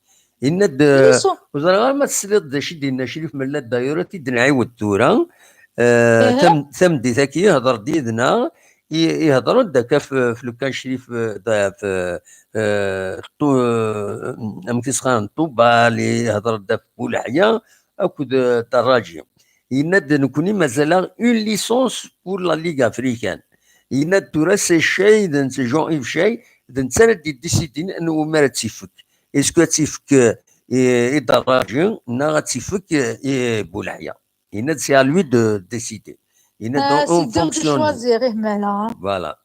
إن Ils د-، sont- وزرا ما تسليط ذا شي دينا شريف من لا دايرة تيدنا عيود تورا. آه، إيه. تم، تم دي ثاكي يهضر ديدنا. ي-، يهضروا داك في، في لو كان شريف، آه، دا في، آه، طو-، آه، أم كيسخان طوبال، يهضر دا في بولحية، أكو د-، دراجي. يناد نكوني مازال une licence pour la Ligue africaine. يناد تورا سي شاي، دن سي جون إيف شاي، دن تسرد دي ديسيدين أنه ما راه تيفك. إسكو تيفك، آه، إي دراجي، نا تيفك، آه، إي بولحية. يناد c'est à lui de décider. يناد آه، en c'est dur de fonction de choisir, إيه مالا. Voilà.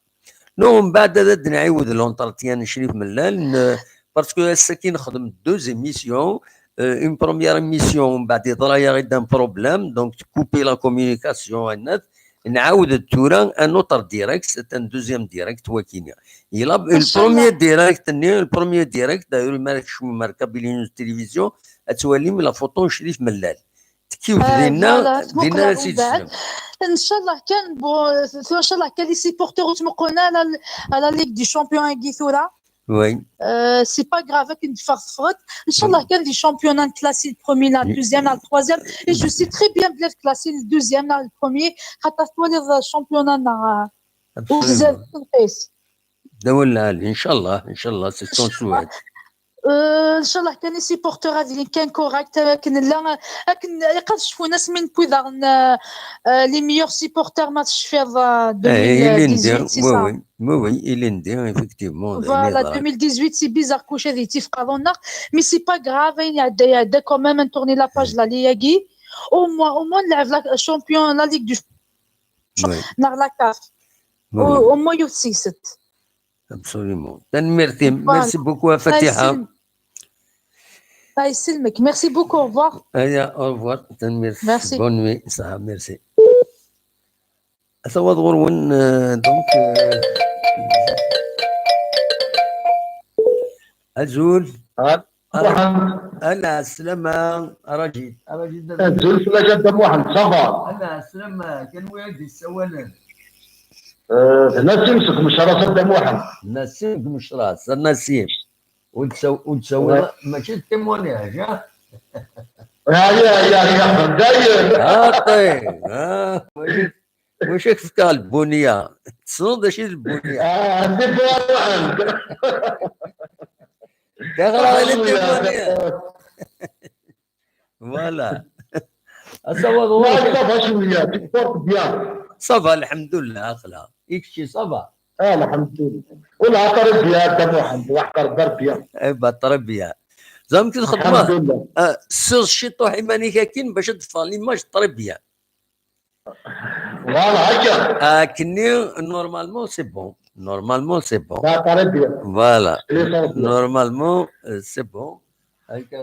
Non, من بعد هذا نعيود l'entretien شريف ملال، ن-، parce que هسه كي نخدم deux émissions, euh, une première émission ومن بعد يطرا يا غير un problème, donc تكوبي la communication هنا. نعاود التورا un autre direct, c'est un deuxième direct وكينيا. Il a إن le شاء الله. Premier direct, ني le premier direct, d'ailleurs ما راكش ماركا بلي نيوز تلفزيون, اتوالي من la photo شريف ملال. تكيو آه، دينا، voilà، تموقع دينا من سيد بعد. سلام. إن شاء الله كان بو-، إن شاء الله كان les supporters وتموقعنا على ال-، على la Ligue des Champions هاكي ثورة. Oui. Euh, c'est pas grave, كي ندفع صفرت. إن شاء الله كان des championnats classés le premier, la deuxième, la troisième. Et je sais très bien بلي classé le deuxième, la le premier. خاطر طوالي الشامبيونات نا. Absolument. وبزاف تنقيس. داول العالي، إن شاء الله، إن شاء الله، c'est son souhait. آه، إن شاء الله كان les supporters هذه كان correct، لكن لا، لكن يقدر شفونا سمين بوي داغن، آه، آه، les meilleurs supporters ما تشفيض، آه، إيه، إليندي، deux mille dix-huit, c'est oui, ça. oui, oui, oui, إليندي، effectivement, Voilà, deux mille dix-huit, c'est bizarre كلشي هذه تيفقرونا، mais c'est pas grave، يعني يعدى، يعدى quand même، نتورني la page لا لياكي. Au moins, au moins نلعب la champion, la Ligue du Oui. نار la caf. Oui. Au moins يوسيست. Absolument. تنميرتي. Voilà. Merci beaucoup, Fatiha. الله يسلمك. الله يسلمك. Merci beaucoup. Au revoir. هيا، au revoir. تنميرتي. Merci. Bonne nuit. صحة، merci. أتواضع غرون، آه، donc, آه، أزول. هاد. أنا السلامة، راجل، راجل. أزول فلاش هذا محمد، صافا. أنا السلامة، كان وين دي السوالف؟ آه، نسيم سك مشرا سد محمد. نسيم مشرا، سر نسيم. وتسو-، وتسوي ماشي التيمونياج، ها؟ يا، يا، يا، يا، داير. ها، طيب، ها. واش، واش كيف قال بونيا؟ Tessneḍ d acu i d lbunya? Ah, des bonnes. Des bonnes. Voilà. Asawaḍ ɣur-k. Ça va cwiya, tu portes bien. Ça va, الحمد لله, aql-aɣ. I kečči, ça va? Ah, الحمد لله. Wala très bien, Dda Muḥend, waqil très bien. Eh ben, très bien. Ẓer amek txeddmeḍ. الحمد لله. Ah, ssiẓ ciṭuḥ iman-ik akin bac ad d-teffeɣ l'image très bien. Voilà, akka. Akkenni, normalement, c'est bon. Normalement, c'est bon. Ah, très bien. Voilà. L'essentiel. Normalement, euh, c'est bon. Akka,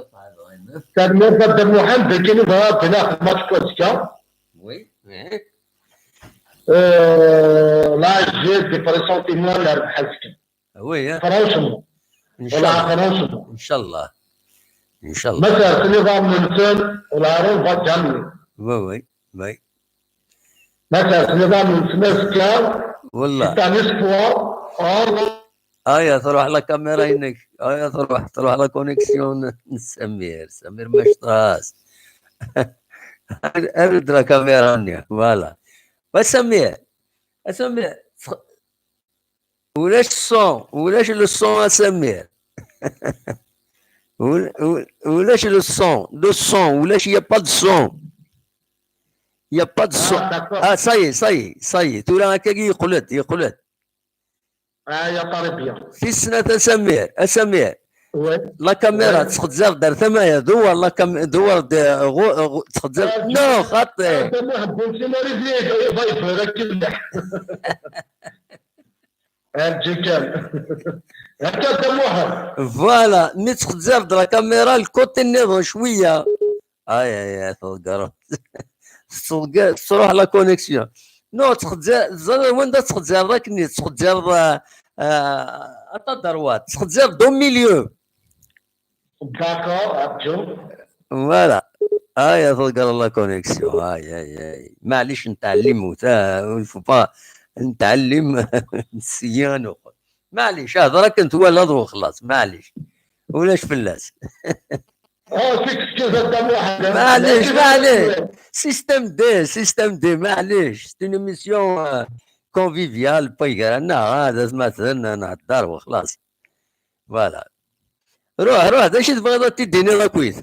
tanemmirt a Dda Muḥend, akken i bɣiɣ ad d-iniɣ match n wazekka. Oui, oui. Euh, là, j'ai des pressentiments nerbeḥ azekka. Oui, hein. Franchement. Inchallah. Voilà, franchement. Inchallah. Inchallah. Ma sersen iḍarren-nsen, on va gagner. Oui, oui, oui. Ma sersen iḍarren-nsen azekka, c'est un espoir. Aya, truḥ la caméra-inek. Aya, truḥ, truḥ la connexion n Samir. Samir mac ṭas. Err-d la caméra-nni. Voilà. A Samir. A Samir. Ulac son. Ulac le son, a Samir. Ul-, ul-, ulac le son. Le son. Ulac, il y a pas de son. Il y a pas de son. Ah, d'accord. Ah, ça y est, ça y est, ça y est. Tura akka yeqqel-d, yeqqel-d. Ah, ya, très bien. Tis snat, a Samir, a Samir. Oui. La caméra, oui, tettxezzaf-d ar tama-ya, dewwer la cam-, dewwer-d, ɣu-, ɣu-, tettxezzaf-, euh, non, xaṭi. Ah, Dda Muḥend, bon, c'est le réveil, il va, il va, il va, il va. Eǧǧ kan. Akka Dda Muḥend. Voilà, mi tettxezzaf-d la caméra, le côté nniḍen cwiya. Ay, ay, ay, tḍegger. Tettḍegger, tettruḥ la connexion. Non, tettxezzaf, teẓriḍ wanda tettxezzafeḍ akken tettxezzafeḍ, euh, euh, à ta droite, tettxezzafeḍ au milieu. D'accord, Abdou. Voilà. Aya, tḍegger la connexion. Ay, ay, ay. Maɛlic, nettɛellim, il faut pas nettɛellim. Syin uxel. Maɛlic, hder akken twalaḍ u xlaṣ. Maɛlic. Ulac fell-as. Oh, s'excuse à Dda Muḥend. Maɛlic, maɛlic. Système D, système D, maɛlic. C'est une émission, euh, conviviale, pas grave, ah, d atmaten, nhedder u xlaṣ. Voilà. Ruḥ, ruḥ, d acu i tebɣiḍ ad t-id-tiniḍ akkit?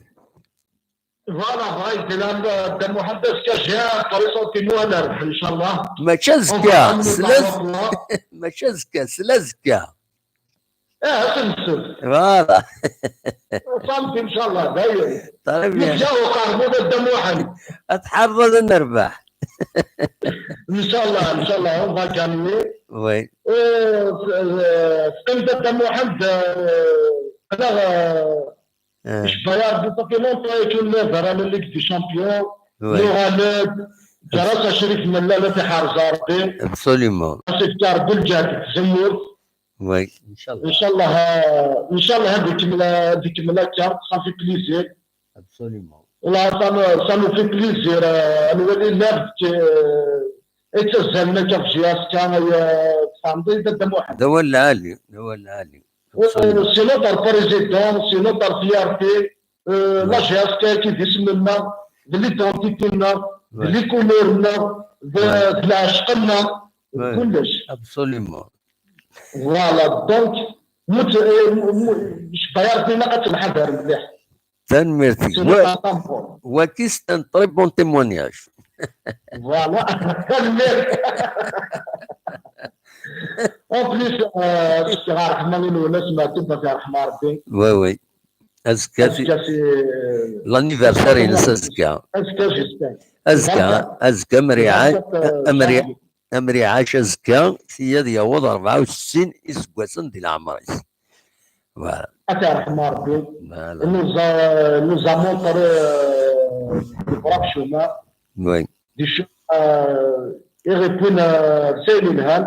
Voilà, bɣiɣ ad d-iniɣ, Dda Muḥend, azekka j'ai un pressentiment ad nerbeḥ, inchallah. Mačči azekka, s laz-, mačči azekka, s lazekka. Ah, ad t-nsew. Voilà. Samedi, inchallah, dayen. Très bien. Yebda uqermud a Dda Muḥend. Ad tḥarbeḍ ad nerbeḥ. Inchallah, inchallah, on va gagner. Oui. Euh, euh, teqqimeḍ a Dda Muḥend, euh, qqleɣ, euh, ah. Icebba-yaɣ-d, ça fait longtemps i ken-nẓer la Ligue des Champions. Oui. Nuɣal-d, ǧer-as acrik nella la t-iḥerz Rebbi. Absolument. Ad s-ifk Rebbi lǧehd deg tzemmurt. Oui, inchallah. Inchallah, euh, inchallah, ad ikemmel, ad ikemmel akka, ça fait plaisir. Absolument. Là, ça me, ça me fait plaisir, euh, ad nwali lɛebd, euh, i ttazzalen akka ɣef J S K, euh, tfehmeḍ-iyi, a Dda Muḥend. D awal lɛali, d awal lɛali. Euh, c'est notre président, c'est notre fierté. Euh, la J S K-agi d isem-nneɣ, d l'identité-nneɣ, d les couleurs-nneɣ, d, d lɛecq-nneɣ, d kullec. Absolument. Voilà, donc, mut-, euh, mu-, mu-, icebba-yaɣ-d, ilaq ad tt-nḥader mliḥ. Tanemmirt-ik. Waki, c'est un très bon témoignage. Voilà. Tanemmirt. En plus, euh, cekkeɣ ṛṛeḥma i Lwennas Meɛtub, ad t-yerḥem Ṛebbi. Oui, oui. Azekka, azekka c'est, euh, l'anniversaire-ines azekka. Azekka, j'espère. Azekka, azekka, amer iɛa-, amer iɛa-, amer iɛac azekka, tiya ad yaweḍ rebɛa u settin iseggasen di leɛmer-is. Voilà. Ad t-yerḥem Ṛebbi. Voilà. Nous a, nous a montré, euh, des braves chemins. Oui. Des chemins, euh, i ɣ-iwwin, euh, s ayen ilhan.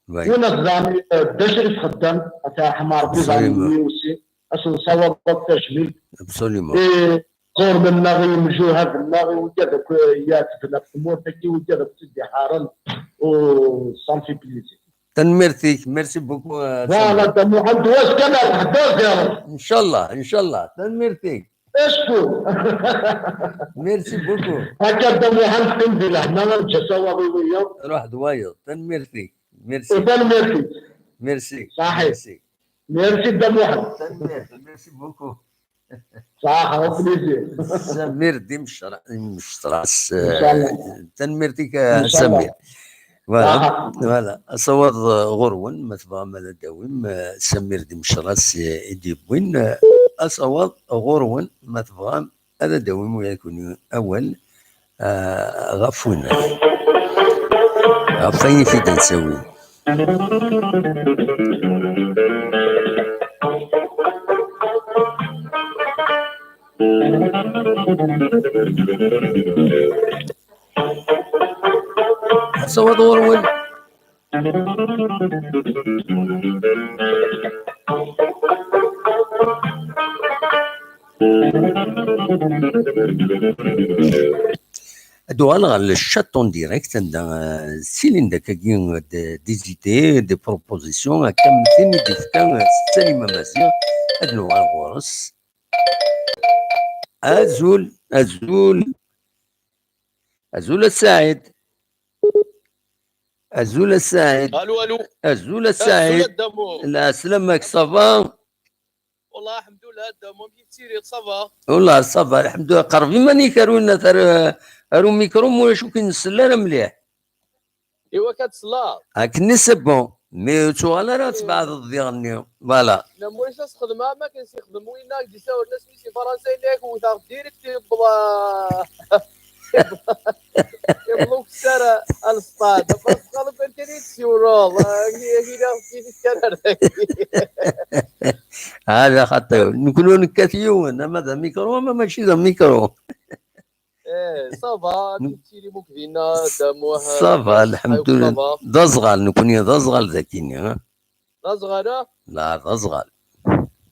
Oui. Win ad ẓran, euh, d acu i txeddem, ad t-yerḥem Ṛebbi, ẓran aussi. Ad s-nessawaḍ akk tajmilt. Absolument. I ẓur-nneɣ, i yimjuhad-nneɣ, i wigad akk, euh, iɛettben ɣef tmurt-agi, i wigad akk tt-id-iḥaren, u ça me fait plaisir. Tanemmirt-ik, merci beaucoup, euh, voilà, Samir. Dda Muḥend, wass kan ar ḥdac. Inchallah, inchallah. Tanemmirt-ik. Acku. Merci beaucoup. Akka Dda Muḥend, qqim di lehna, neǧǧa-s awaḍ i wiyaḍ. Ruḥ d wayeḍ. Tanemmirt-ik. Merci. Tanemmirt-ik. Merci. Merci. Merci, Dda Muḥend. Tanemmirt. Merci beaucoup. Samir Dimecras. Tanemmirt-ik a Samir. Voilà. Voilà. Asawaḍ, euh, ɣur-wen, ma tebɣam ad d-tawim, euh, Samir Dimecras, euh, i d-yewwin, euh, asawaḍ ɣur-wen, ma tebɣam ad d-tawim ula d nekkni awal, euh, ɣef winna, ɣef wayen i t-id-nettawi. Asawaḍ ɣur-wen. Ad uɣaleɣ ɣer le chat en direct, anda, euh, ttilin-d akkagi, euh, des, des idées, des propositions, akka am tin i d-yefka, euh, Salim Amaziɣ, ad nuɣal ɣur-s. Azul, azul. Azul a Saɛid. Azul a Saɛid. Allô, allô. Azul a Saɛid. Azul a Dda Muḥ. Lɛeslama-k, ça va? Wallah, alḥemdulillah, a Dda Muḥ, amek i tettiliḍ, ça va? Wallah, ça va, alḥemdulillah. Qerreb iman-ik ar winna, ar, ar umikru, ma ulac ur k-nsell ara mliḥ. Iwa ka teslaḍ? Akkenni c'est bon, mais ur ttuɣal ara ad tbeɛdeḍ diɣenni. Voilà. Namwac ad s-xedmeɣ am akken s-ixdem winna i d-isawlen asmi si Fransa, yenna-yak wwteɣ direct yewweḍ, yewweḍ ukessar ar lsṭad. Après txaleḍ kan i d-tsiwleḍ, agi, agi, agi, agi, kan ar dagi. Hada xaṭi, nekkni ur nekkat yiwen, ama d amikru, ama mačči d amikru. Eh, ça va, amek tettili akk dinna, Dda Muḥ? Ça va, alḥemdulillah. D aẓɣal, nekkni d aẓɣal dagi-nni, ha? D aẓɣal, ah? La, d aẓɣal.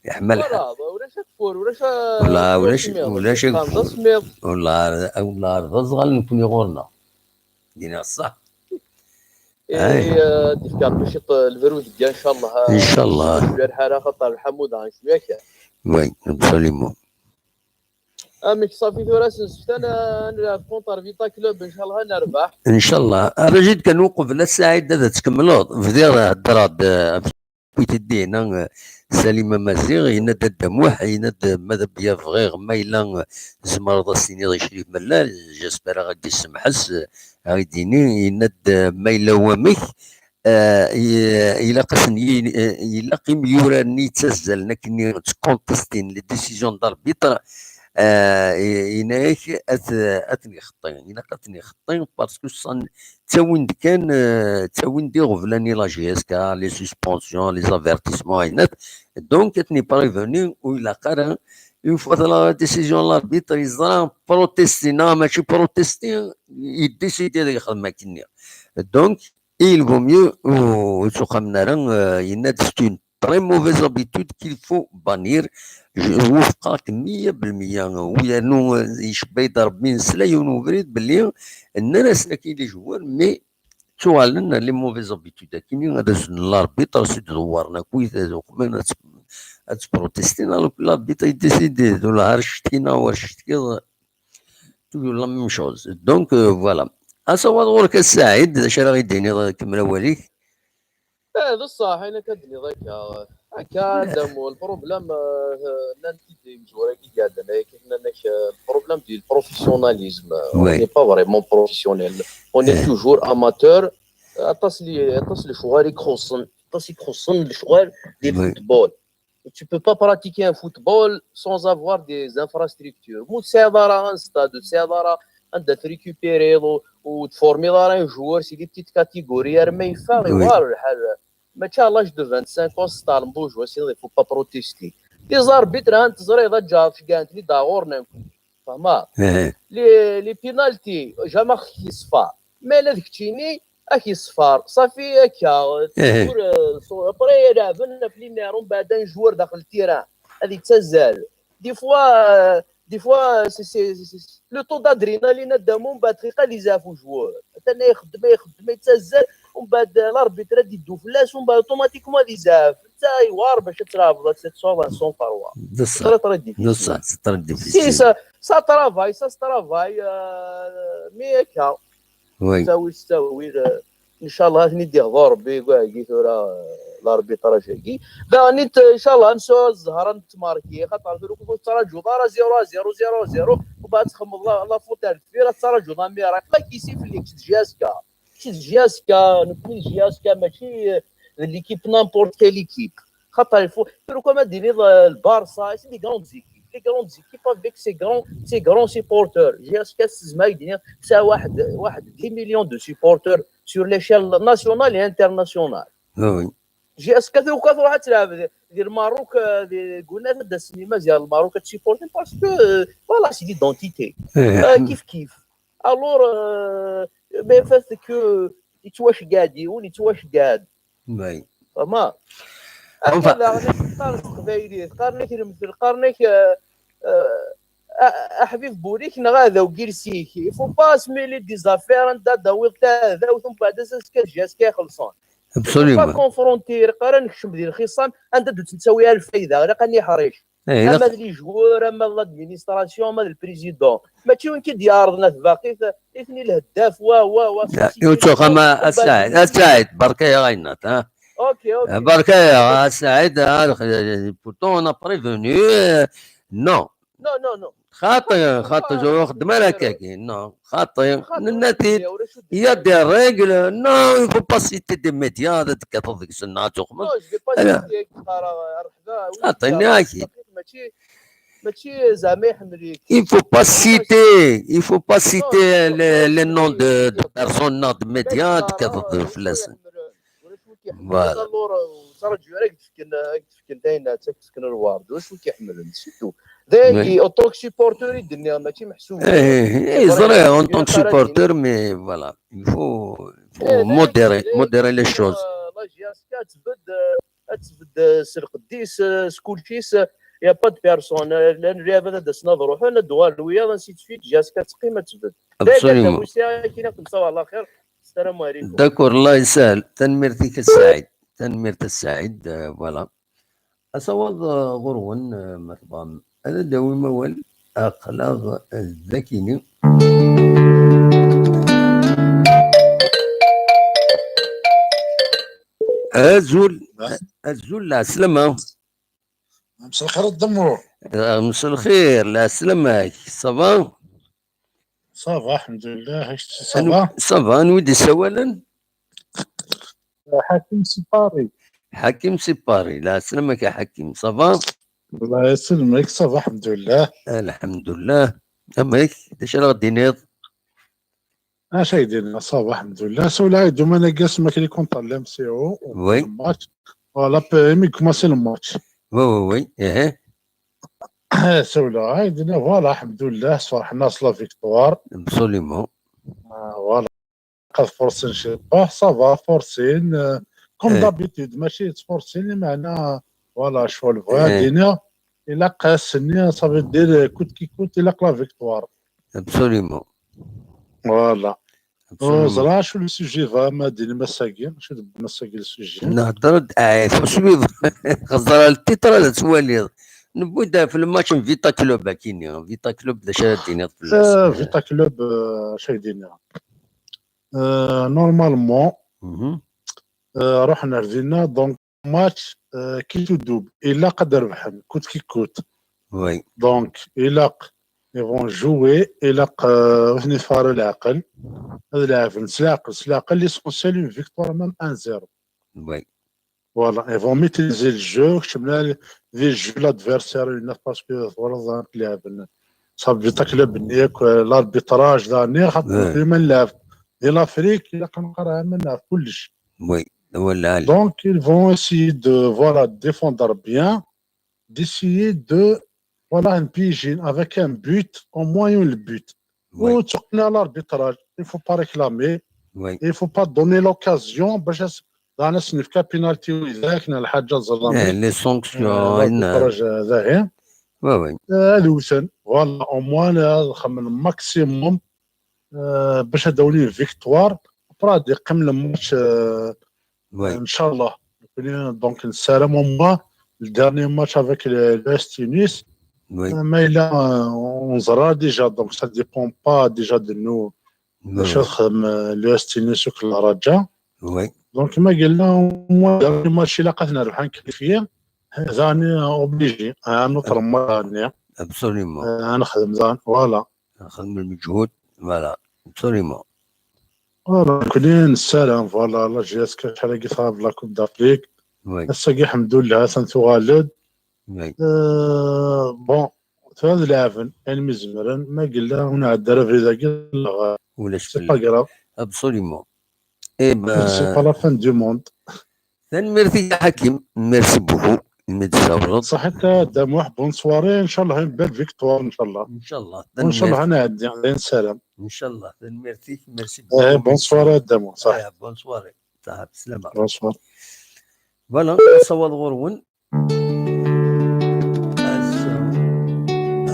Yeḥma lḥal. Ulac ageffur, ulac a-, la, ulac, ulac ageffur. D asemmiḍ. Ula, ula d aẓɣal nekkni ɣur-neɣ. Dina ṣṣeḥ. Eh, eh, d-ifk Rebbi ciṭ, eh, lberud deg-a, ncallah, eh, ncallah. Cwiya lḥal, axaṭer lḥamu daɣen cwiya kan. Oui, absolument. Amek, ṣafi tura s-, seftan ad nlɛeb contre Vita Club, ncallah ad nerbeḥ. Ncallah. Rajid kan uqbel a Saɛid ad tkemmleḍ, bdiɣ heddreɣ-d, eh, ɣef tweet-id-yenna, eh, Salim Amaziɣ, yenna-d a Dda Muḥ, yenna-d, eh, ma d abya bɣiɣ, ma yella, eh, tzemreḍ ad s-tiniḍ i Crif Mellal, j'espère ad d-isemḥes, eh, ad d-yini, yenna-d, eh, ma yella wamek, eh, i-, ilaq asen yi-, eh, ilaq imyura-nni yettazzalen akkenni ttcontestin les décisions d'arbitre, eh, i-, yenna-ak ad, ad ten-ixeṭṭi, ilaq ad ten-ixeṭṭi parce que san-, ttawin-d kan, eh, ttawin-d iɣeblan i la J S K, les suspensions, les avertissements, ayen akk. Donc, ad ten-iprévenu, ur ilaq ara, une fois la décision de l'arbitre, yeẓra protester, neɣ mačči protester, yedisidi ad yexdem akkenni. Donc, il vaut mieux, ur, ur ttuqamen ara, euh, yenna-d, c'est une très mauvaise habitude qu'il faut bannir. Je, wufqeɣ-k meyya belmeyya. U yernu, euh, icebba-yi-d Rebbi nesla yiwen ubrid belli nnan-asen akkin les joueurs, mais ttuɣalen les mauvaises habitudes akkin, ad aznen l'arbitre, ad s-id-dewwaren akkit, ad uqmen, ad s-, ad sprotistin, alors que l'arbitre yedisidi, d ulahar ccetki neɣ ur ccetkiḍ, toujours la même chose. Donc, euh, voilà. Asawaḍ ɣur-k a Saɛid, d acu ara ɣ-d-tiniḍ, kemmel awal-ik. Eh, d ṣṣeḥ, ayen akka d-tenniḍ akka. Akka, Dda Muḥ, le problème, euh, nnan-t-id imezwura-agi iɛeddan, akken nnan-ak, euh, le problème du professionnalisme. Oui. On n'est pas vraiment professionnel. On est toujours amateur. Aṭas li, aṭas lecɣal i ixuṣṣen, aṭas i ixuṣṣen lecɣal di football. Tu peux pas pratiquer un football sans avoir des infrastructures. Ur tesɛiḍ ara un stade, ur tesɛiḍ ara anda trécupériḍ, ur, ur tformiḍ ara un joueur si les petites catégories, arma yeffeɣ, oui, yewɛer lḥal. Mačči à l'âge de vingt-cinq ans, c'est un beau joueur, sinon il faut pas protester. Les arbitres, hein, teẓriḍ, ad ǧǧeɣ ceggɛen-ten-id ɣur-neɣ. Fehmeḍ? Eh. Les, les pénaltys, jamais ad k-yeṣfer. Ma ala d keččini, ad k-yeṣfer. Ṣafi akka. Eh. Ur, euh, so-, après, leɛben ɣef les nerfs, mbeɛd un joueur daxel terrain. Ad yettazzal. Des fois, euh, des fois, c'est, c'est, c'est, c'est le taux d'adrénaline, ad d-amu, mbeɛd dqiqa ad yezɛef ujwur. Atan ixeddem, ixeddem, yettazzal, mbeɛd, euh, l'arbitre ad yeddu fell-as, mbeɛd automatiquement ad yezɛef. Netta yewɛer bac ad tleɛbeḍ, ad tesɛuḍ un sang-froid. D ṣṣeḥ. C'est très, très difficile. D ṣṣeḥ, c'est très difficile. Si, ça, ça travaille, ça se travaille, euh, mais akka. Oui. Ttawil, ttawil, euh, Ncallah ad ten-id-iɣḍu Rebbi deg wagi tura, l'arbitrage-agi. Daɣen, ncallah, ad nesɛu zzher ad nettmarki, xaṭer tura ur tettṛaǧuḍ ara zéro à zéro, zéro à zéro, u baɛd txemmeḍ la, la faute ar deffir, ad tettṛaǧuḍ un miracle. Ma kisi fell-i, kečč d J S K. Kečč d J S K, nekkni d J S K, mačči, euh, d l'équipe, n'importe quelle équipe. Xaṭer il faut, tura uqam ad d-tiniḍ, euh, le Barça, c'est des grandes équipes. Les grandes équipes avec ses grands, ses grands supporters. J S K, c'est, c'est, c'est واحد, واحد dix millions de supporters sur l'échelle nationale et internationale. Oui. J S K, tura uqam ad tṛuḥ ad tleɛb di, di Lmerruk, euh, di, di Guna, ad d-asen Imaziɣen ar Lmerruk ad supporter parce que, euh, voilà, c'est l'identité. Eh, Euh, kif kif. Alors, euh, mais fait que yettwaceggeɛ-d yiwen, yettwaceggeɛ-d. oui. Fehmeḍ? Enfin- Akka daɣen qqaren s teqbaylit, qqaren-ak lemtel, qqaren-ak, euh, euh, a-, aḥbib n wul-ik neɣ aɛdaw n yiles-ik. Il faut pas se mêler des affaires, anda d-tawiḍ taɛdawt, umbeɛd ass-a azekka J S K ixelṣen. Il faut pas Absolument. confronter, ilaq ara nekcem di lxisam, anda d-ur tt-nettawi ara lfayda, ilaq ad niḥric. Eh, Ama ilaq- d les joueurs, ama d l'administration, ama d le président. Mačči win k-id-yeɛreḍen at Baqit, nitni lheddaf, wa, wa, wa. لا، يوتيوب، أما السعيد، السعيد، بركة يا غينات، ها؟ Ok, ok. بركة يا السعيد، ها؟ Pourtant, on a prévenu, euh, non. Non, non, non. خاطي، خاطي، جو واخد مالك هكاكي، non. خاطي، خاطر نناتي، ولا شو il y a des règles, non, il faut pas citer des médias, هذا كتضيق سنة تخمم. Non, je vais pas أنا- citer, euh, مرحبا، oui, خاطي، زعما ناكي. ماشي، ماشي زعما يحمليك. Il faut pas citer, il faut pas citer les, les noms de, de personnes, non, de médias, كتضيق في الاسم. Voilà. ترجو راك تفكن، راك تفكن داين تسكن الوارد، واش كيحمل، c'est tout. داين Oui. كي، en tant que supporter يدني ماشي محسوب. Eh, eh, c'est vrai, en tant que supporter, mais voilà, il faut, il faut modérer, modérer les choses. La J S K تبد، تبد سرقديس، سكولشيس، y a pas de personne. لان لعبه هذا سنا روحنا دوار ويا، ainsi de suite, J S K تقيم تبد. Absolument. كي نكون صباح الله خير. السلام عليكم. D'accord, الله يسهل. تنميرتك السعيد. تنميرت السعيد، آه، voilà. أصوات، آه، غرون، آه، مرحبا. أنا داوي موال أخلاق الذكيني. أزول، أزول العسلامة. مساء الخير الدمور. آه، مساء الخير، العسلامة. Ça va؟ Ça va, الحمد لله. Ça va؟ Ça va, أنوي دي سوالن؟ حكيم سي باري. حكيم سي باري، العسلامة يا حكيم، ça va؟ الله يسلمك، ça va الحمد لله. الحمد لله. أمك، ديش راه دينيض؟ اش هيدينا؟ Ça va الحمد لله. سولا دوما انا جالس ما كلي كونتر لام سي او. Oui. الماتش. Voilà، بيمي كوماسي الماتش. Oui, oui, oui. إيه. سولا هيدينا، voilà، الحمد لله، فرحنا sur la victoire. Absolument. آه، voilà. قد فرسين شي باه، ça va، فرسين، آه، comme إيه. d'habitude، ماشي تفرسين، معنا، voilà، شغل إيه. هادينا. إلا قاسني، ça veut dire كوت كي كوت، إلا la victoire. Absolument. Voilà. Absolument. زرا شو le sujet va، ما ديني مساكين، شو دب مساكين le sujet. نهضر د-، آه، شو يض-، خزر التيتر هذا تواليض. نبدا في الماتش فيتا كلوب، كيني فيتا كلوب، دا شاد دينيض في آه، فيتا كلوب، آه، شو يدينا؟ آه، normalement، مهم. آه، رحنا رزينا، donc match، آه، كي تدوب، إلا قد ربحن، كوت كي كوت. Oui. Donc، إلا ق-، ils vont jouer، إلا ق-، آه، وثني فار العقل. هذا لاعب، نس العقل، نس العقل، l'essentiel une victoire même un zéro. Oui. Voilà, ils vont maîtriser le jeu، كتبنا ذي الجو l'adversaire، parce que voilà، ظهرت لعب. صافي، فيتا كلوب نيك، l'arbitrage، ذا نير، خاطر إيه. في من لعب. دي l'Afrique، إلا كان قرا من لعب كلش. Oui. ولا علي. Donc, ils vont essayer de, voilà, défendre bien, d'essayer de, voilà, un piégé avec un but, au moins un but. Oui. وتقنا l'arbitrage، il faut pas réclamer, Oui. il faut pas donner l'occasion باش أس-، رانا سنفكا penalty وإذاك الحاجة زلمة. إيه، les sanctions، آه، هنا. l'arbitrage هذا هي. Oui, oui. آه، هذا وسن. Voilà، au moins، آه، خمن maximum، آه، باش هداوني victoire. Après، غادي يقيم الماتش، آه، Oui. إن شاء الله. Donc، نسالم au moins le dernier match avec le, l'O S T Nice. Oui. آه، ما إلا، آه، on verra déjà، donc ça dépend pas déjà de nous. Oui. شو خدم، آه، l'O S T Nice وكل رجاء. Oui. Donc, ma yella, au moins, les matchs, il a qu'à nerbeḥ, à qualifier. Dani obligé, à notre match, Absolument. À nexdem dan, voilà. Nexdem lmeǧhud, voilà. Absolument. Voilà, كلنا نسالم، voilà, la J S K شحال هادي صعب la Coupe d'Afrique. Oui. Ass-agi, الحمد لله, atan tuɣal-d. Oui. Euh, bon, tura ad leɛben, ayen mi zemren, ma yella ur nɛedda ara abrid-agi, Ulac c'est pas grave. Absolument. Eh ben, C'est pas la fin du monde. Tanemmirt-ik a Ḥakim, merci beaucoup imi d-tsawleḍ. Ṣaḥit a Dda Muḥ, bonne soirée, ncallah une belle victoire, ncallah. Ncallah. Ncallah ad nɛeddi, d ayen nessaram. Ncallah, tanemmirt-ik, merci beaucoup. Bonne soirée a Dda Muḥ, ṣaḥ. Bonne soirée. Ṣaḥ, bislama. Bonne soirée. Voilà, asawaḍ ɣur-wen.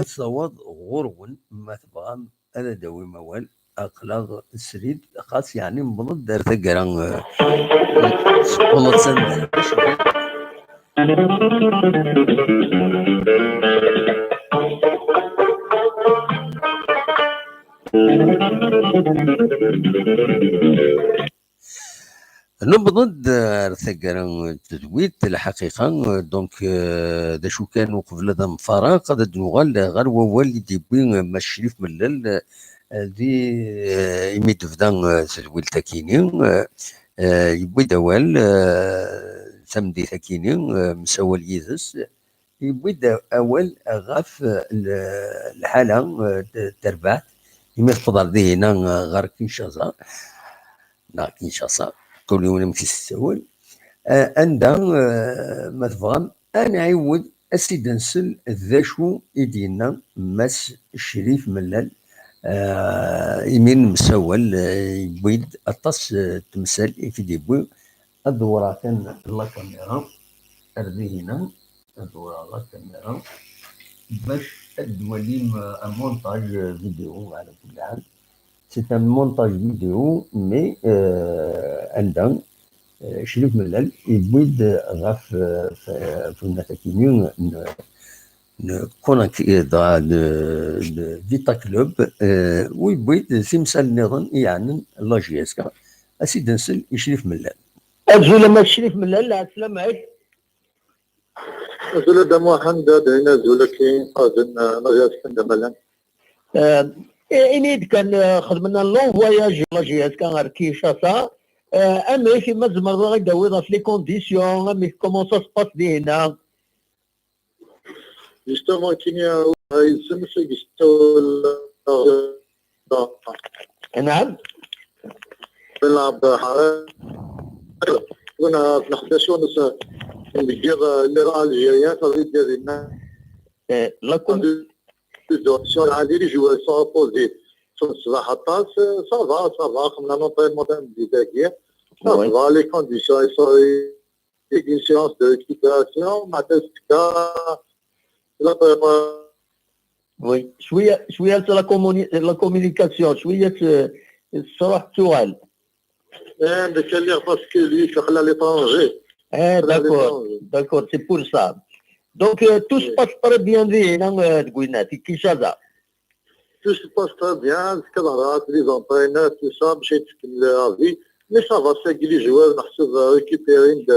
Asawaḍ ɣur-wen, ma tebɣam ad d-awim awal. Aql-aɣ srid, xas yeɛni newweḍ-d ar taggara, eh, teqqleḍ s anda. Newweḍ-d ar taggara n tedwilt, lḥaqiqa, donc, eh, d acu kan, uqbel ad nfareq, ad d-nuɣal ɣer wawal i d-yewwi, eh, Mass Crif Mellal, eh, di, eh, imi d-tebda, eh, tedwilt akini, eh, eh, yewwi-d awal, eh, tameddit akini, eh, msawal yid-s, yewwi-d awal ɣef, eh, l-, lḥala, eh, d-, terbaɛt, imi tewweḍ ar dihina, eh, ɣer Kinshasa, neɣ Kinshasa, kul yiwen amek i s-tessawal, eh, anda, eh, ma tebɣam, ad nɛiwed ad s-id-nsel d acu i d-yenna Mass Crif Mellal, eh, imi nemsawal, eh, yewwi-d aṭas, eh, n temsal i t-id-yewwi. Ad dewreɣ kan la caméra ar dihina, ad dewreɣ la caméra bac ad d-twalim, eh, un montage vidéo, ɛla kulli ḥal. C'est un montage vidéo, mais, euh, anda, euh, Crif Mellal yewwi-d ɣef, euh, f-, f-, akini n, n, connect-, euh, de, de, de Vita Club, euh, u yewwi-d timsal nniḍen i yeɛnan la J S K. Ad s-id-nsel i Crif Mellal. Azul a Mass Crif Mellal, lɛeslama-k. Azul a Dda Muḥend, d ayen azul akin, qaden, eh, la J S K n Damalan. Eh, eh, ini-d kan, eh, xedmen un long voyage la J S K ɣer Kinshasa. Eh, amek, ma tzemreḍ ad aɣ-d-tawiḍ ɣef les conditions, amek, comment ça se passe dihina? Justement, kini, eh, yid-sen, s-, yessawel, eh, Naɛam. Nlɛeb ḥara. Kuna tneqq d acu ndeggir, eh, les algériens, ça veut dire dinna. Eh, la com- Sur la les joueurs sont posés. Sont صباح aṭas, ça va, ça va, comme un entraînement d'un dagi. Ça va, les conditions, ils sont, une séance de récupération, matin, la prépa. Oui, شوية، شوية la communi-, la communication, شوية, euh, تروح تسوال. Eh, de quelle heure, parce que lui, il est à l'étranger. Eh, d'accord, d'accord, c'est pour ça. Donc, euh, tout se passe très bien, dihina, euh, deg winna, di Kinshasa. Tout se passe très bien, c'est que les entraîneurs, tout ça, باش يتكمل la vie. Mais ça va, c'est que les joueurs, نحسب, euh, récupérer de,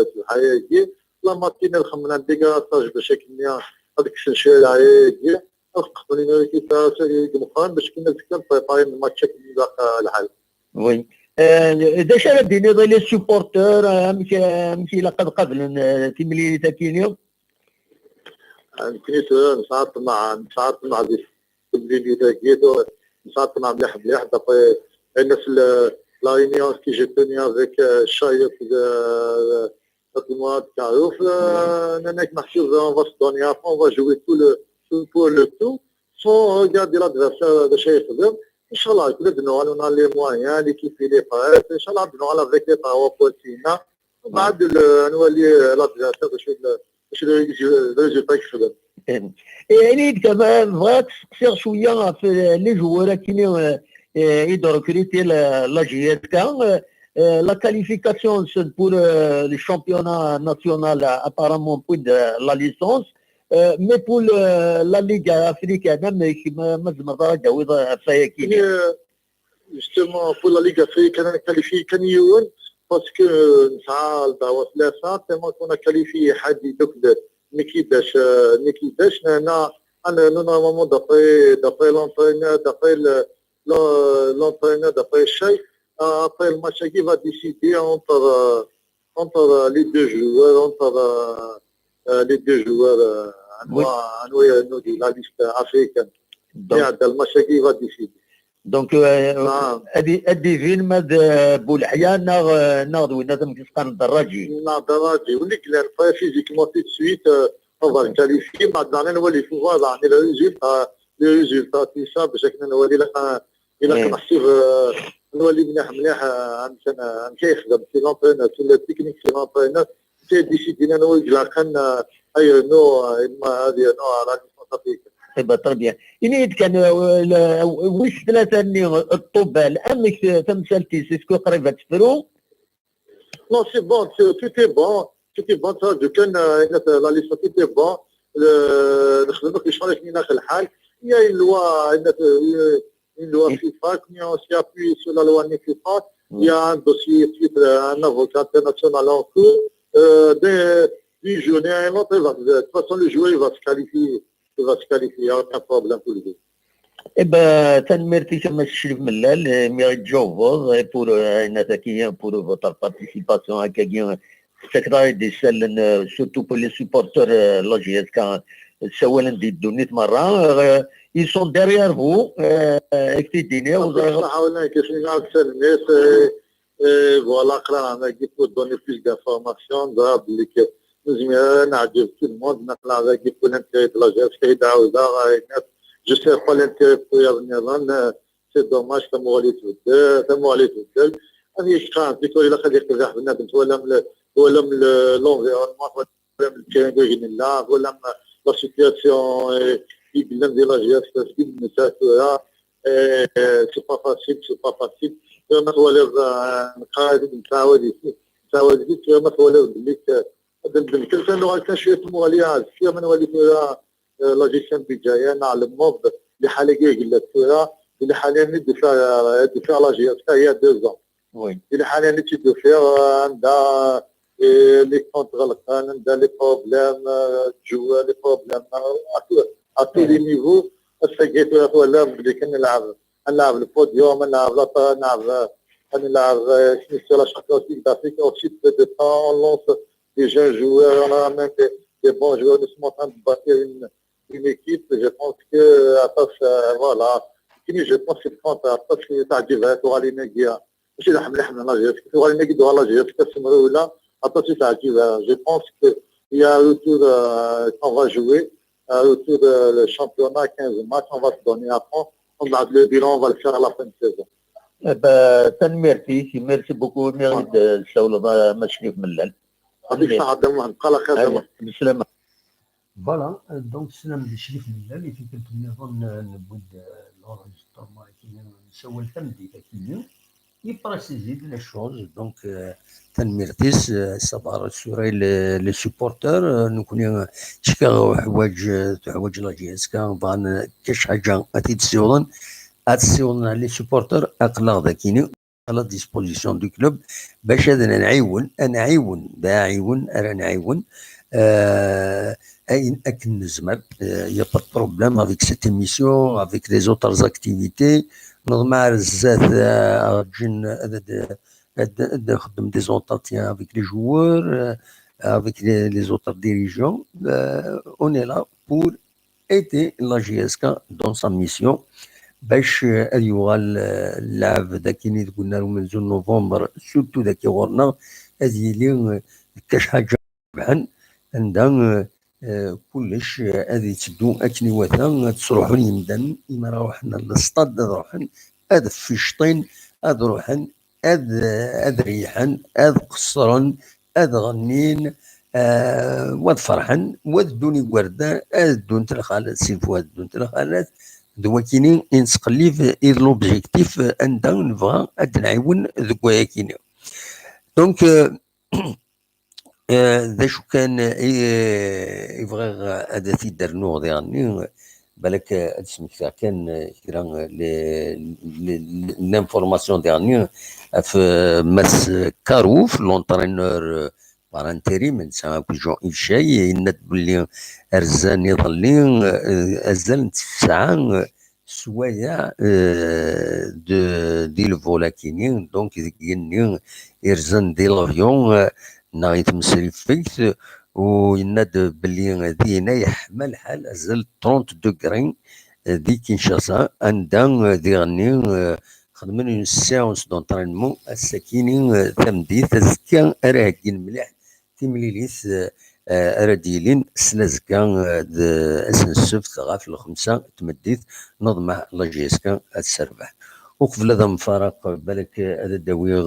de, la matinée, نخمم un dégagage, باش هكا هذيك الشيء. Qbel une récupération, باش كنا نتكلم préparer الماتش كما باقي الحال. Oui. Euh, d acu ara d-tiniḍ i les supporters, euh, amek, amek ilaq ad qablen, euh, timlilit-agi-nni? Nekkni tura nesɛa ṭṭmeɛ, nesɛa ṭṭmeɛ di temlilit-agi, tura nesɛa ṭṭmeɛ mliḥ mliḥ, d'après, euh, la réunion que j'ai tenue avec, euh, Chayef de, Fatima Karouf, euh, nnan-ak, meḥsub, on va se donner à fond, on va jouer tout le, tout pour le tout, sans regarder l'adversaire, d acu ay yexdem. Inchallah, ad d-nuɣal, on a les moyens, l'équipe, il est prêt. Inchallah, ad d-nuɣal avec les trois points-nni. Mbeɛd, ad nwali, euh, l'adversaire, d acu, d acu, d résultat i yexdem. Eh, ini-d kan, bɣiɣ ad steqsiɣ cwiya ɣef, euh, les joueurs akini, euh, euh, i d-recruter la, la J S K, euh, euh, la qualification, c'est pour, euh, le championnat national, euh, apparemment, puis de la licence. Euh, mais pour le, la Ligue africaine, amek, ma, ma tzemreḍ ad d-tawiḍ, euh, ɣef wayagi-nni? Euh, justement, pour la Ligue africaine, qualifié kan yiwen, parce que, euh, nesɛa lehwa tlata, tellement qu'on a qualifié ḥedd akk d Nikidac, euh, Nikidac, nehna, ah, nous, normalement, d'après, d'après l'entraîneur, d'après le, le, l'entraîneur, d'après Cheikh, euh, après le match, il va décider entre, euh, entre, euh, les deux joueurs, entre, euh, euh, les deux joueurs, euh, anwa, anwa, anwa de la liste africaine. Donc, le match, il va décider. Donc, euh, ad d-ibin ma d, euh, Bouleḥya neɣ, euh, neɣ d winna amek i s-qqaren, Daraji. Neɣ Daraji, win i yellan prêt physiquement tout de suite, euh, on va le qualifier, maintenant, on va les pouvoir, on a le résultat, le résultat, tout ça, parce que on va dire, euh, il a commencé, euh, on va les mliḥ, mliḥ, euh, amek, euh, amek i yexdem, c'est l'entraîneur, c'est le technique, c'est l'entraîneur, c'est décidé, on va dire, euh, ayo, non, euh, il m'a dit, non, à la licence africaine. Eh ben, très bien. Ini-yi-d kan, euh, le, wis tlata-nni, euh, Ṭṭubal, amek, euh, tamsalt-is, est-ce que qrib ad tefru? Non, c'est bon, c'est, tout est bon. Tout est bon, ça, du kan, euh, la liste, tout est bon. Le, نخدم في شهر اثنين آخر الحال. Il y a une loi, une, euh, une loi FIFA, qui on s'est appuyé sur la loi FIFA. Il y a un dossier suite, euh, un avocat international en cours. Euh, des, d'une journée à une autre, il va, de toute façon, le joueur, il va se qualifier. Il va se qualifier, il n'y a aucun problème pour lui. Eh ben, tanemmirt-ik a Mass Crif Mellal, eh, mi ɣ-d-tjawbeḍ, eh, pour, eh, ayen ataki, pour votre participation, akkagi, eh, tettakeḍ-aɣ-d isallen, eh, surtout pour les supporters, eh, la J S K, eh, ssawalen di ddunit merra, eh, ils sont derrière vous, eh, eh, ak-t-id-iniɣ, ur ẓriɣ. Ṣṣeḥḥa, wala nekk, akken i ɣ-d-sallen, eh, Eh, voilà, aql-aɣ dagi pour donner plus d'informations, ẓriɣ belli k-, nezmer ad neɛǧeb tout le monde, aql-aɣ dagi pour l'intérêt de la J S K, i d-ɛawdeɣ, eh, je sais pas l'intérêt n wiyaḍ nniḍen, eh, c'est dommage, tamuɣli tbeddel, tamuɣli tbeddel. Ad yekfa, tikwal ilaq ad yeqbeḥ bnadem, twalam le, twalam le, l'environnement, twalam le terrain dagi nella, twalam la situation, eh, i yellan di la J S K, seg i d-netta tura, eh, c'est pas facile, c'est pas facile. Tura ma twaliḍ, eh, neqqar-it-id, nettɛawad-it, nettɛawad-it, tura ma twaliḍ belli k-, ad d-, d-, nekk kan nuɣal kan cwiya tamuɣli, ɛzef, ma nwali tura, eh, la gestion budgétaire, neɛlem liḥala-agi i yella tura, d liḥala-nni d-tufa, eh, d-tufa la J S K il y a deux ans. Oui. Di liḥala-nni i tt-id-ufiɣ, eh, anda, eh, les comptes ɣelqen, anda les problèmes, eh, de joueurs, les problèmes, eh, à tous, à tous les niveaux. Ass-agi tura twalam belli kan nlɛeb, ad nlɛeb le podium, ad nlɛeb la, ad nlɛeb, ad nlɛeb, eh, sur la Champions League d'Afrique, aussi peu de temps, on lance des jeunes joueurs, on a même des, des bons joueurs, nous sommes en train de bâtir une, une équipe, je pense que, aṭas, eh, voilà. Kini, je pense que le compte, aṭas, teɛǧib, eh, tuɣalin-agi. Mačči d aḥemleḥ n la J S K. Tuɣalin-agi d la J S K, semrewla, aṭas i teɛǧib. Je pense que il y a un retour, euh, qu'on va jouer, un retour de le championnat, quinze matchs, on va se donner à fond. On va, le bilan, on va le faire à la fin de saison. Eh ben, tanemmirt-ik, merci beaucoup, merci de ssawleḍ a Mass Crif Mellal. Yɛṭik ṣṣeḥḥa, d amuhend, bqaw ɛla xir, d amuhend. Bislama. Voilà, euh, donc, sslam di Crif Mellal, i tikkelt nniḍen, euh, newwi-d, euh, l'enregistrement akini, nessawel tameddit akini, i préciser-d les choses, donc, euh, tanemmirt-is, euh, ça va rassurer les, les supporters, euh, nekni, euh, cfiɣ uḥwaǧ, euh, tuḥwaǧ la J S K, bɣan, euh, kac ḥaǧa ad t-id-ssiwḍen, ad ssiwḍen ɣer les supporters, aql-aɣ d akini, à la disposition du club, bac ad nɛiwen, ad nɛiwen, d aɛiwen ara nɛiwen, euh, ayen akken nezmer, euh, y a pas de problème avec cette émission, avec les autres activités. Neḍmeɛ ar zdat, euh, rǧin ad, ad, ad, ad nxeddem des entretiens avec les joueurs, euh, avec les, les autres dirigeants. Euh, on est là pour aider la J S K dans sa mission, bac, euh, ad yuɣal, euh, lɛebd akini deg unnar umenzu n novembre, surtout dagi ɣur-neɣ, ad yili, euh, d kac ḥaǧa rebḥen, anda, euh, euh, kullec, euh, ad yetteddu akken iwata, ad sruḥen yimdanen, imi ara ruḥen ɣer lestad, ad ruḥen ad ficṭin, ad ruḥen ad, ad reyḥen, ad qeṣṣren, ad ɣennin, euh, wa ad ferḥen, wa ad ddun igerdan, ad ddunt lxalat, s'il faut ad ddunt lxalat, d wakini i nettqellib, i d l'objectif, euh, anda nebɣa ad d-nɛiwen deg wayakini. Donc, euh, euh, d acu kan, euh, i, i bɣiɣ ad t-id-rnuɣ diɣenni, Balak ad smektiɣ kan kra l'information dernière ɣef Mass Karouf, l'entraîneur par intérim, netta akked Jean-Yves Chay, yenna-d belli rzan iḍelli azal n tesɛa swayeɛ di lvol akini, donc deg yigenni irzan di l'avion neɣ i tmesrifegt, u yenna-d belli dinna yeḥma lḥal azal trente degrés di Kinshasa, anda diɣenni xedmen une séance d'entraînement ass-akini tameddit, azekka ara heggin mliḥ timlilit ara d-yilin s lazekka d ass n ssebt ɣef lxemsa n tmeddit, neḍmeɛ la J S K ad terbeḥ. Uqbel ad nfaraq, balak ad d-awiɣ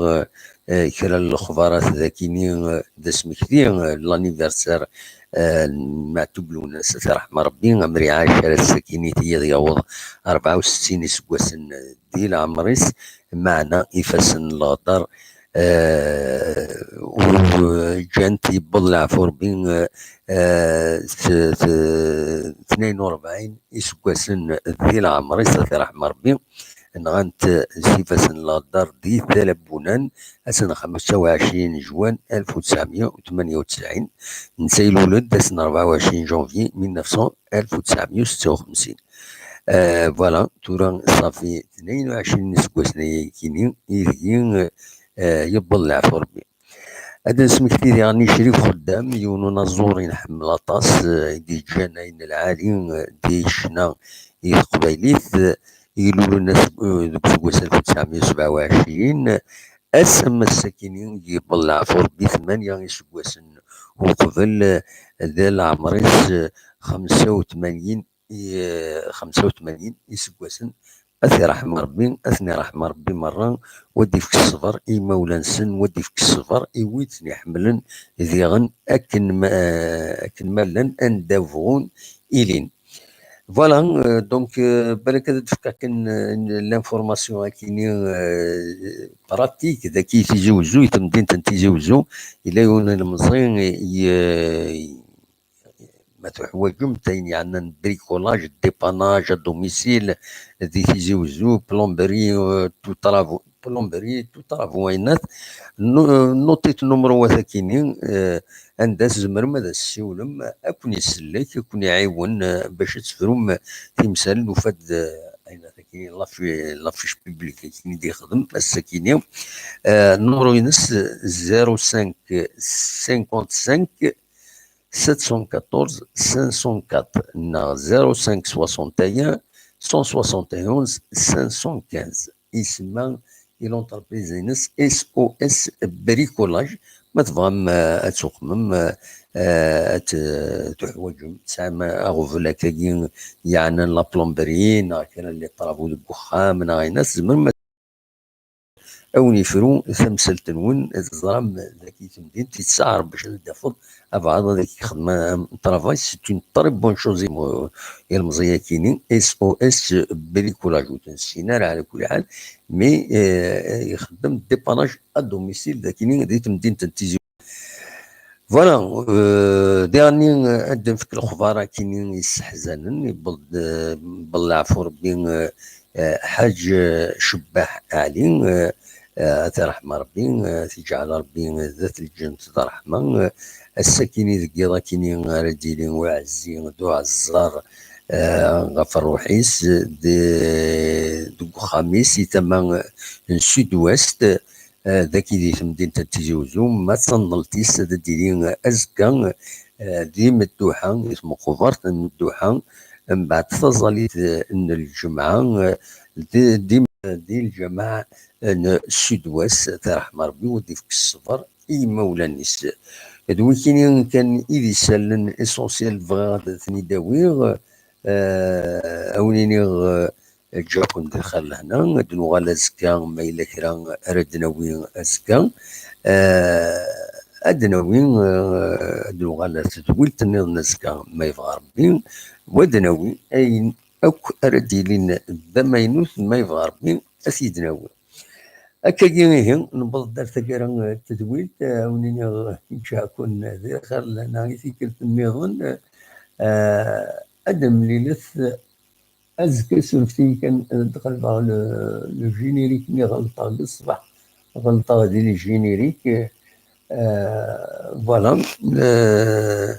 kra n lexbarat d akini d asmekti, l'anniversaire n Maɛtub Lwennas, ad t-iṛḥem Ṛebbi, amriɛac ara s-akini ad yaweḍ rebɛa u settin iseggasen di leɛmer-is, meɛna ifassen n leɣder ur ǧǧan-t, yewweḍ leɛfu Ṛebbi tnayen u rebɛin iseggasen di leɛmer-is, ad t-iṛḥem Ṛebbi. Nɣan-t s ifassen n leɣder di Tala n Bunan, ass n xemsa u ɛecrin juin alef u tesɛemya u tmenya u tesɛin. Netta ilul-d ass n rebɛa u ɛecrin janvier mille neuf cents, alef u tesɛemya u setta u xemsin. Voilà, tura ṣafi tnayen u ɛecrin iseggasen ayagi ideg yewweḍ leɛfu Ṛebbi. Ad d-nesmekti diɣen i Crif Xeddam, yiwen unaẓur i nḥemmel aṭas, i d-yeǧǧan ayen lɛali di ccna i teqbaylit, ilulen deg useggas alef u tesɛemya u sebɛa u ɛecrin, ass am ass-akini i yewweḍ leɛfu Ṛebbi tmanya iseggasen uqbel, d leɛmer-is xemsa u tmanyin i xemsa u tmanyin iseggasen. Ad t-iṛḥem Ṛebbi, ad ten-iṛḥem Ṛebbi merra, wa d-ifk ṣṣber i yimawlan-nsen, wa d-ifk ṣṣber i wid ten-iḥemmlen diɣen akken ma, akken ma llan, anda bɣun ilin. Voilà, donc balak ad d-fkeɣ kan l'information akini pratique daki Tizi Wezzu, i temdint n Tizi Wezzu, yella yiwen ilemẓi i ma tuḥwaǧemt ayen yeɛnan bricolage, dépannage à domicile di Tizi Wezzu, plomberie, tout travaux, plomberie, tout travaux, aynat. Notit numru-wat akini, anda tzemrem ad as-ssiwlem, ad ken-isellek, ad ken-iɛiwen bac ad tefrum timsal. Nufa-d aynat akini, la fiche publique akini d-ixdem ass-akini. Numru-ines zéro cinq cinquante-cinq sept cent quatorze cinq cent quatre neɣ zéro cinq soixante et un cent soixante et onze cinq cent quinze. Isemma i l'entreprise-ines S O S Bricolage. Ma tebɣam ad tuqmem, ad tuḥwaǧem, tesɛam aɣbel akkagi yeɛnan la plomberie neɣ kra n les travaux deg uxxam neɣ ayen, tzemrem ad wen-yefru tamsalt-nwen, ad teẓram dagi temdint i tesɛa Ṛebbi ad d-tafeḍ abɛaḍ ad ak-yexdem travail. C'est une très bonne chose i ilemẓi-akini, S O S Bricolage, ur t-nessin ara ɛla kulli ḥal, mais ixeddem dépannage à domicile dakini di temdint n Tizi. Voilà, diɣenni ad d-nefk lexbar akini yesseḥzanen, yewweḍ-d, yewweḍ leɛfu Ṛebbi, Ḥaǧ Cebbaḥ Ɛli, ad t-iṛḥem Ṛebbi, ad t-iǧɛel Ṛebbi d at lǧent d ṛṛeḥma. Ass-akini deg yiḍ akini ara d-yili uɛezzi d uɛeẓẓar ɣef ṛṛuḥ-is, deg uxxam-is i tama n sud-ouest, dagi di temdint n Tizi Wezzu, ma d tanḍelt-is ad d-tili azekka di Medduḥa, di tmeqbert n Medduḥa, mbeɛd taẓallit n lǧemɛa, di, di, di lǧameɛ n sud-ouest, ad t-iṛḥem Ṛebbi, ad d-ifk ṣṣber i yimawlan-is. D wikini kan i d isallen essentiel bɣiɣ ad ten-id-awiɣ, a wen-iniɣ, Ǧǧiɣ-ken di lxir lehna, ad d-nuɣal azekka, ma yella kra ara d-nawi azekka. Ad d-nawi, ad d-nuɣal ar tedwilt nniḍen azekka, ma yebɣa Ṛebbi, u ad d-nawi ayen akk ara d-yilin d amaynut, ma yebɣa Ṛebbi, ad t-id-nawi. Akkagi ihi, newweḍ-d ar taggara n tedwilt, a wen-iniɣ ǧǧiɣ-ken di lxir lehna i tikkelt nniḍen, ad d-nemlilet Azekka, surfet-iyi kan, ad d-qelbeɣ le, le générique-nni, ɣelṭeɣ di ṣṣbeḥ, ɣelṭeɣ di le générique. Euh, voilà. Euh,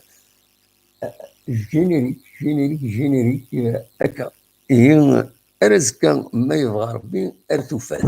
générique, générique, générique, euh, akka. Ihi, ar azekka, ma yebɣa Rebbi, ar tufat.